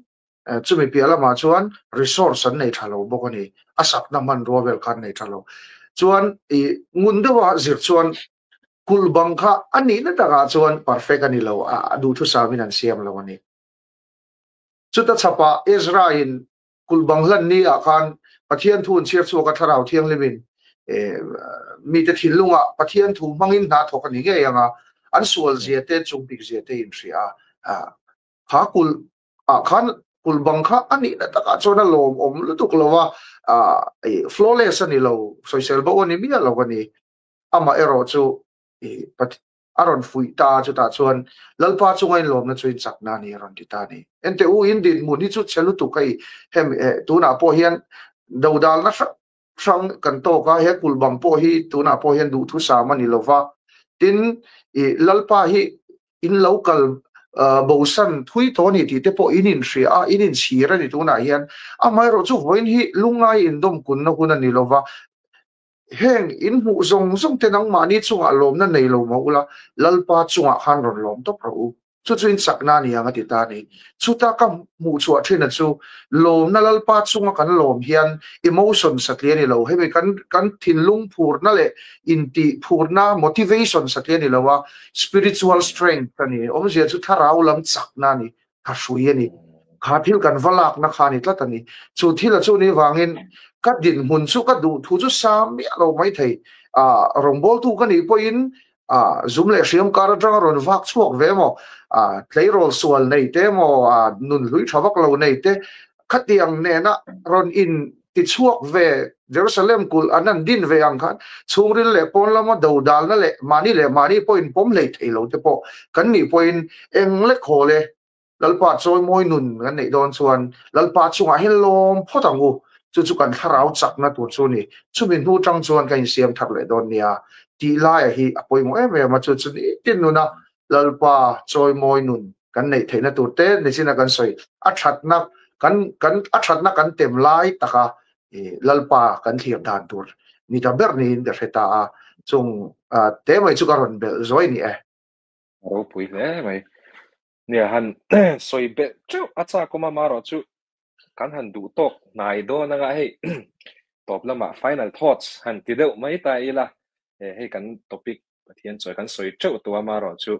chumi piah lamah chuan resource an nei tha lo bawk a ni. A sakna hmanrua vel kha an nei tha lo. Chuan i ngun deuha zir chuan kulh bang kha a nihna takah chuan perfect a ni lo, a duhthusamin an siam lo a ni. Chuta chhapah Ezra-in kulh bang hlan ni ah khan Pathian thu an chhiar chhuak a, Thlarau Thianghlimin mite thinlungah Pathian thu hmangin hna thawk a ni ngei ang a, an sual zia te, chungpik zia te inhria a. Kha kulh ah khan kulh bang kha a nihna takah chuan a lawmawm lutuk lo a, flawless a ni lo, sawisel bo a ni miah lo a ni. Amah erawh chu a rawn fuih ta a, chutah chuan Lalpa chunga inlawmna chu inchakna a ni a rawn ti ta a ni. Enteh u, in dinhmun hi chu chhe lutuk hei, hem tunah pawh hian dodalna hrang hrang kan tawk a, he kulh bang pawh hi tunah pawh hian duhthusam a ni lo va. Tin, i Lalpa hi in lo kal bosan thui tawh a ni tih te pawh in inhria a, in inchhir a ni tunah hian. Amaherawh chu vawiin hi lungngai indawmkunna hun a ni lo va. Heng in hmuh zawng zawng te nangmahni chungah lawmna nei lo mah ula, Lalpa chungah khan rawn lawm tawp rawh u. Chu chu in chakna a ni ang a ti ta a ni. Chuta ka hmuh chhuah thin a chu, lawmna Lalpa chunga kan lawm hian emotion satliah a ni lo. Hemi kan kan thinlung phurna leh intih phurna, motivation satliah a ni lo a, spiritual strength a ni. Awmzia chu thlarau lam chakna a ni, tha hrui a ni. Kha thil kan va lakna kha a ni tlat a ni. Chu thil a chu ni vangin ka dinhmun chu ka duh thu chu sa miah lo mai thei. Ah, rawngbawltu ka nih pawhin ah zum leh hriam kar atanga rawn vak chhuak ve emaw, ah tleirawl sual nei te emaw, ah nun hlui tha vak lo nei te khatiang nena rawn in. tichhuak ve Jerusalem kulh an han din ve ang khan chhungril leh pawn lama dodalna leh mahni leh mahni pawhin pawm hlei thei lo te pawh kan nih pawhin eng lek hawl e. Lalpa chawimawi nun kan neih dawn chuan Lalpa chungah hian lawm phawt ang u, chu chu kan thlarau chakna tur chu a ni. Chumi hnu tang chuan kan insiam thar leh dawn nia tih laia hi a pawimawh em em a, chu chu nitin nuna Lalpa chawimawi nun kan neih theihna tur te nichin a kan sawi a thatna kan kan a thatna kan tem lai taka Lalpa kan thlir dan tur ni ta ber niin ka hre ta a, chung te mai chu ka rawn belh zuai ni e. A ropui hle mai. Nia han sawi belh teuh a chak awm a, marawh chu kan han duh tawk hnai dawn anga hei tawp lamah final thoughts han ti deuh mai ta ila, hei kan topic Pathian chawi kan sawi teuh tawh a, marawh chu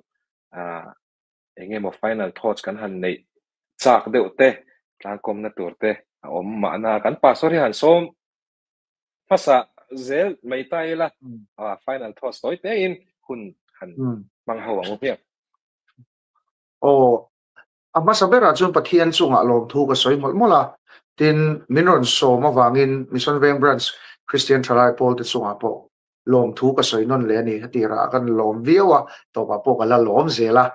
eng emaw final thoughts kan han neih chak deuh te, tlangkawmna tur te a awm mahna kan pastor hi han sawm hmasa zel mai ta ila, final thoughts tawi tein hun han hmang ho ang u hmiang. Aw, a hmasa berah chuan Pathian chungah lawmthu ka sawi mawlh mawlh a, tin, min rawn sawm avangin Mission Veng Branch Kristian Thalai Pawlte chungah pawh lawmthu ka sawi nawn leh a ni. Tirah kan lawm viau a, tawpah pawh ka la lawm zel a.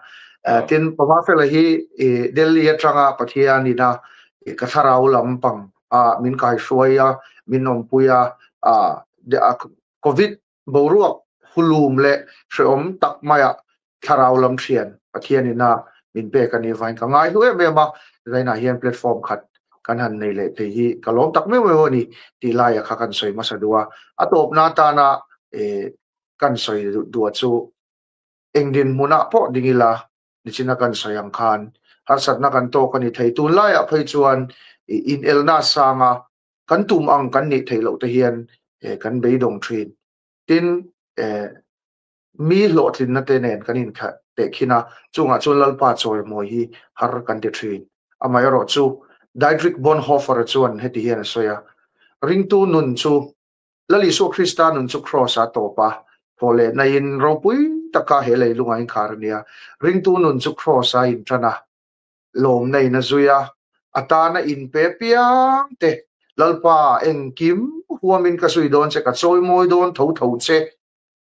Tin, Pama Fela hi Delhi atanga Pathian ina ka thlarau lampang a min kaihruai a, min awmpui a, Covid boruak hulum leh hrehawm tak maiah thlarau lam thian Pathian ina min pek a nih vangin ka ngai hlu em em a, zainah hian platform khat kan han nei leh thei hi ka lawm tak meuh meuh a ni tih laia kha kan sawi hmasa duh a. A tawpna atana kan sawi duh chu eng dinhmunah pawh ding ila nichina kan sawi ang khan harsatna kan tawk a ni thei. Tunlaiah phei chuan inelna sanga kan tum ang kan nih theih loh te hian kan beidawng thin. Tin, mi hlawhtlinna te nen kan intehkhin a, chungah chuan Lalpa chawimawi hi har kan ti thin. Amaherawh chu Dietrich Bonhoeffer chuan heti hian a sawi a, Ringtu nun chu Lal Isua Krista nun chu Kraws-a tawp a, thawhlehna-in ropui taka he leilunga inkhar a nia. Ringtu nun chu Kraws-a intan a, lawmna in a zui a, a tana inpe piang te, Lalpa, engkim huamin ka zui dawn che, ka chawimawi dawn tho tho che,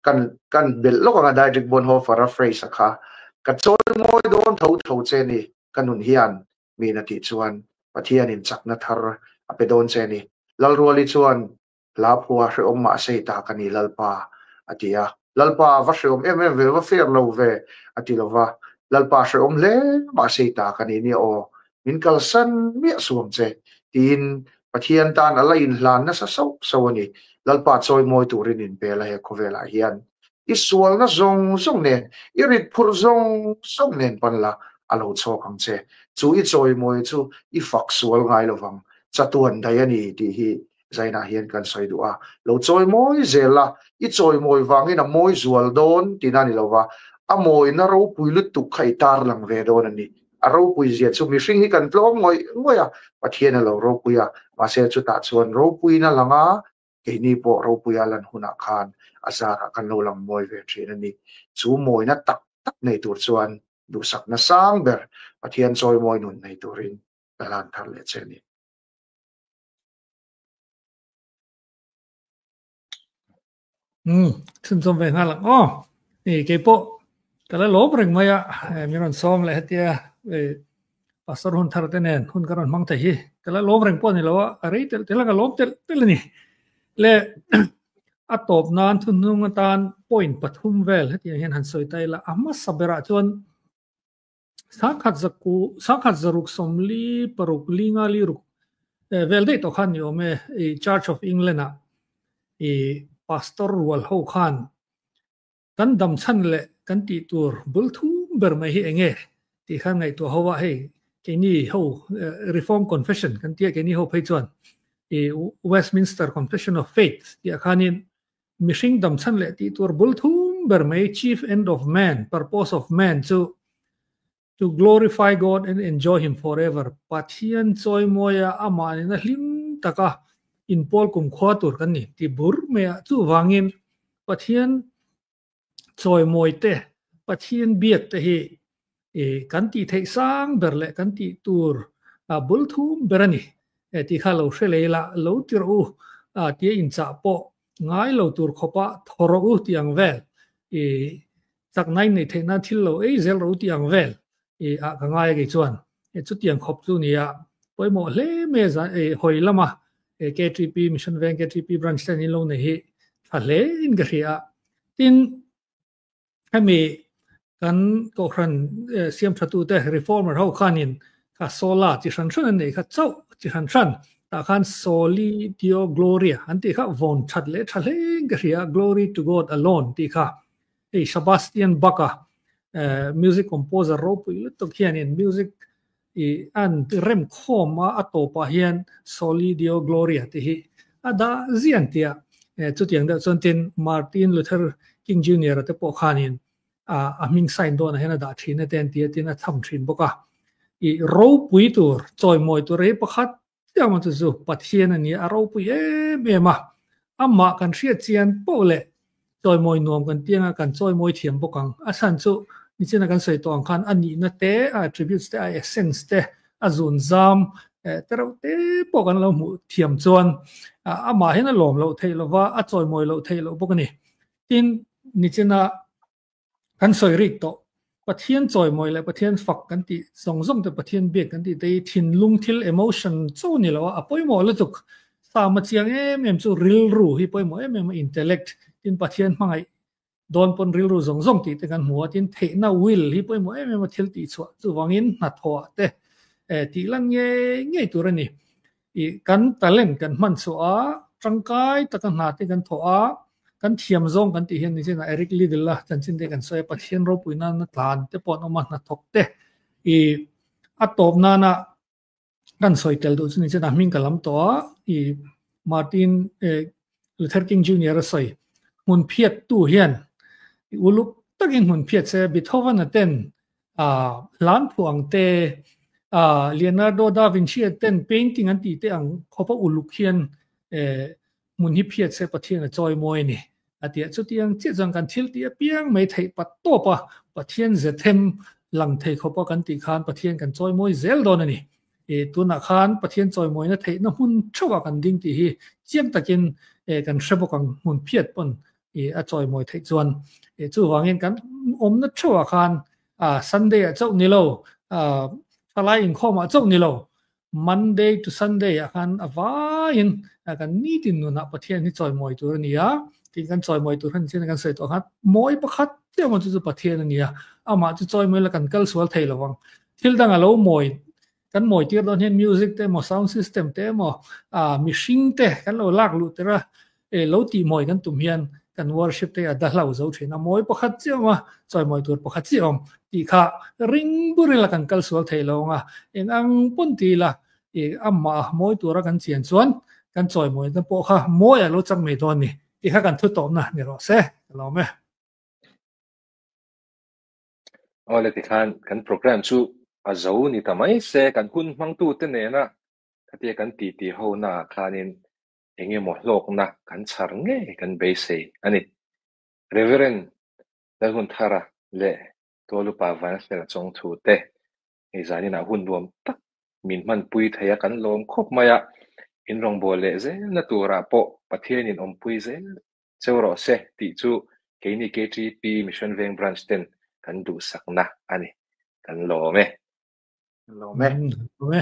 kan kan belh lawk anga Dietrich Bonhoeffer a phrase a kha, ka chawimawi dawn tho tho che ni, ka nun hian min a tih chuan Pathianin chakna thar a pe dawn che ni. Lalruali chuan Hla phua hrehawm mah sei ta ka ni Lalpa, a ti a. Lalpa, va hrehawm em em ve, va fair lo ve, a ti lo va. Lalpa, hrehawm hle mah sei ta ka ni nia aw, min kalsan miah suam che, tiin Pathian tan a la inhlan nasa sauh sauh a ni. Lalpa chawimawi turin inpel a he khawvelah hian. I sualna zawng zawng nen, i rit phurh zawng zawng nen pan la, a lo chhawk ang che. Chu i chawimawi chu i fak sual ngai lovang, chatuan daih a ni tih hi Zainah hian kan sawi duh a, lo chawimawi zel la, i chawimawi vangin a mawi zual dawn tihna a ni lo va, a mawina ropui lutuk kha i tarlang ve dawn a ni. A ropui zia chu mihring hi kan tlawm ngawih ngawih a, Pathian a lo ropui a, mahse chutah chuan ropuina lang a, keini pawh ropuia lan hunah khan a zarah kan lo lang mawi ve thin a ni. Chu mawina tak tak nei tur chuan duhsakna sang ber Pathian chawimawi nun nei turin ka hlan thar leh che a ni. Um chhunzawm ve nghal ang aw i keipawh ka la lawm reng mai a min rawn sawm leh hetia i pastor hun thar te nen hun ka rawn hmang thei hi ka la lawm reng pawh a ni lo a a rei telh telh a ka lawm telh telh a ni le a tawp nan thunhnung atan point pathum vel hetiang hian han sawi ta ila a hmasa berah chuan Sangkhat zaku, sangkhat zaruk sawmli paruk linga li ruk vel daih tawh khan ni awm e i Church of England ah i pastor rual ho khan kan dam chhan leh kan tih tur bul thum ber mai hi enge tih khan ngaihtuah ho a hei keini ho Reform Confession kan tia keini ho phei chuan i Westminster Confession of Faith tih ah khanin Mihring damchhan leh tih tur bul thum ber mai chief end of man, purpose of man chu to glorify God and enjoy him forever, Pathian chawimawia amah nena hlim taka inpawl kumkhua tur kan ni ti bur mai a. Chuvangin Pathian chawimawi te, Pathian biak te hi kan tih theih sang ber leh kan tih tur bul thum ber a ni. Tih kha lo hre lei la, lo ti rawh u tia inchah pawh ngai lo tur khawpa thaw rawh u tih ang vel i chakna in neih theih nan thil lo ei zel rawh u tih ang vel i ah ka ngai a kei chuan chutiang khawp chu nia pawimawh hle mai a zan hawi lama KTP Mission Veng KTP branch te an in lo nei hi tha hle in ka hria a tin Hemi kan kohhran siam thatute reformer ho khanin kha sola chi hran hran an neih kha chauh chi hran hran tah khan soli deo gloria an tih kha vawn that leh tha hlein ka hria glory to God alone tih kha hei Sebastian Bach-a music composer ropui lutuk hianin music i an rem khawm a a tawpah hian soli deo gloria tih hi a dah ziang tia chutiang deuh chuan tin Martin Luther King Junior a te pawh khanin a hming sign dawnah hian a dah thin a te an ti a tin a tham thin bawk a i ropui tur chawimawi tur hi pakhat chiang chu chu Pathian a ni a ropui em em a amah kan hriat chian poh leh chawimawi nuam kan ti anga kan chawimawi thiam bawk ang. A chhan chu nichina kan sawi tawh ang khan a nihna te, a attributes te, a essence te, a zun zam te reuh te pawh kan lo hmuh thiam chuan amah hian a lawm loh theih lova, a chawimawi loh theih loh bawk a ni. Tin, nichina kan sawi rik tawh Pathian chawimawi leh Pathian fak kan tih zawng zawng te Pathian biak kan tih te hi thinlung thil emotion cho ni lo a, a pawimawh lutuk. Sam a chiang em em chu rilru hi pawimawh em em a, intellect tin Pathian hmangaih dawn pawn rilru zawng zawng tih te kan hmu a, tin theihna will hi pawimawh em em a thil tih chhuah chuvangin hnathawh te tih lan ngei ngei tur a ni. I kan talent kan hman chhuah a, tangkai taka hna te kan thawh a, kan thiam zawng kan tih hian nichin ah Eric Liddell a chanchin te kan sawi a, Pathian ropui nana tlan te pawh an awm a, hnathawk te i a tawp nana kan sawi tel duh chu nichin ah hming ka lam tawh a, i Martin Luther King Junior a sawi hmun phiat tu hian i uluk takin hmun phiat se Beethoven a ten hlan phuah ang te, Leonardo da Vinci a ten painting an tih te ang khawpa uluk hian hmun hi phiat se Pathian a chawi mawi a ni. A ti a, chutiang chiah chuan kan thil tih apiang mai theih pat tawp a, Pathian ze them lang thei khawpa kan tih khan Pathian kan chawi mawi zel dawn a ni. Tunah khan Pathian chawimawina theihna hmun theuhah kan ding tih hi chiang takin kan hre bawk ang hmun phiat pawn a chawimawi theih chuan. Chuvangin kan awmna theuhah khan Sunday ah chauh ni lo, thalai inkhawmah chauh ni lo, Monday to Sunday ah khan a vaiin kan nitin nunah Pathian hi chawimawi tur a ni a, tin kan chawimawi tur khan chin kan sawi tawh khan mawi pakhat chiah maw chu chu Pathian a ni a, amah chu chawimawi la kan kal sual thei lo ang. Thil dang a lo mawi kan mawi tir dawn hian music te emaw sound system te emaw mihring te kan lo lak luh tir a, lo tih mawi kan tum hian kan worship te a da hlau zo thin a, mawi pakhat chiah awm a, chawimawi tur pakhat chiah awm tih kha ring bur ila kan kal sual thei lo ang a, eng ang pawn ti ila amah mawi tura kan chian chuan kan chawimawi na pawh kha mawi a lo chang mai dawn ni tih kha kan thu tawpna ni rawh se ka lawm e. Awle tikhan kan program chu a zo ni ta mai se, kan hun hmangtute nena khatia kan titi ho naah khanin eng emaw hlawkna kan chhar ngei kan beisei a ni. Reverend Lalhunthara leh Tualupa Vanfela chawngthu te hei zaninah hun nuam tak min hmanpui thei a, kan lawm khawp mai a, in rawngbâwl leh zelna turah pawh Pathianin awmpui zel cheu rawh se tih chu keini KTP Mission Veng Branch ten kan duhsakna a ni. Kan lawm e. Kan lawm e. Kan lawm e.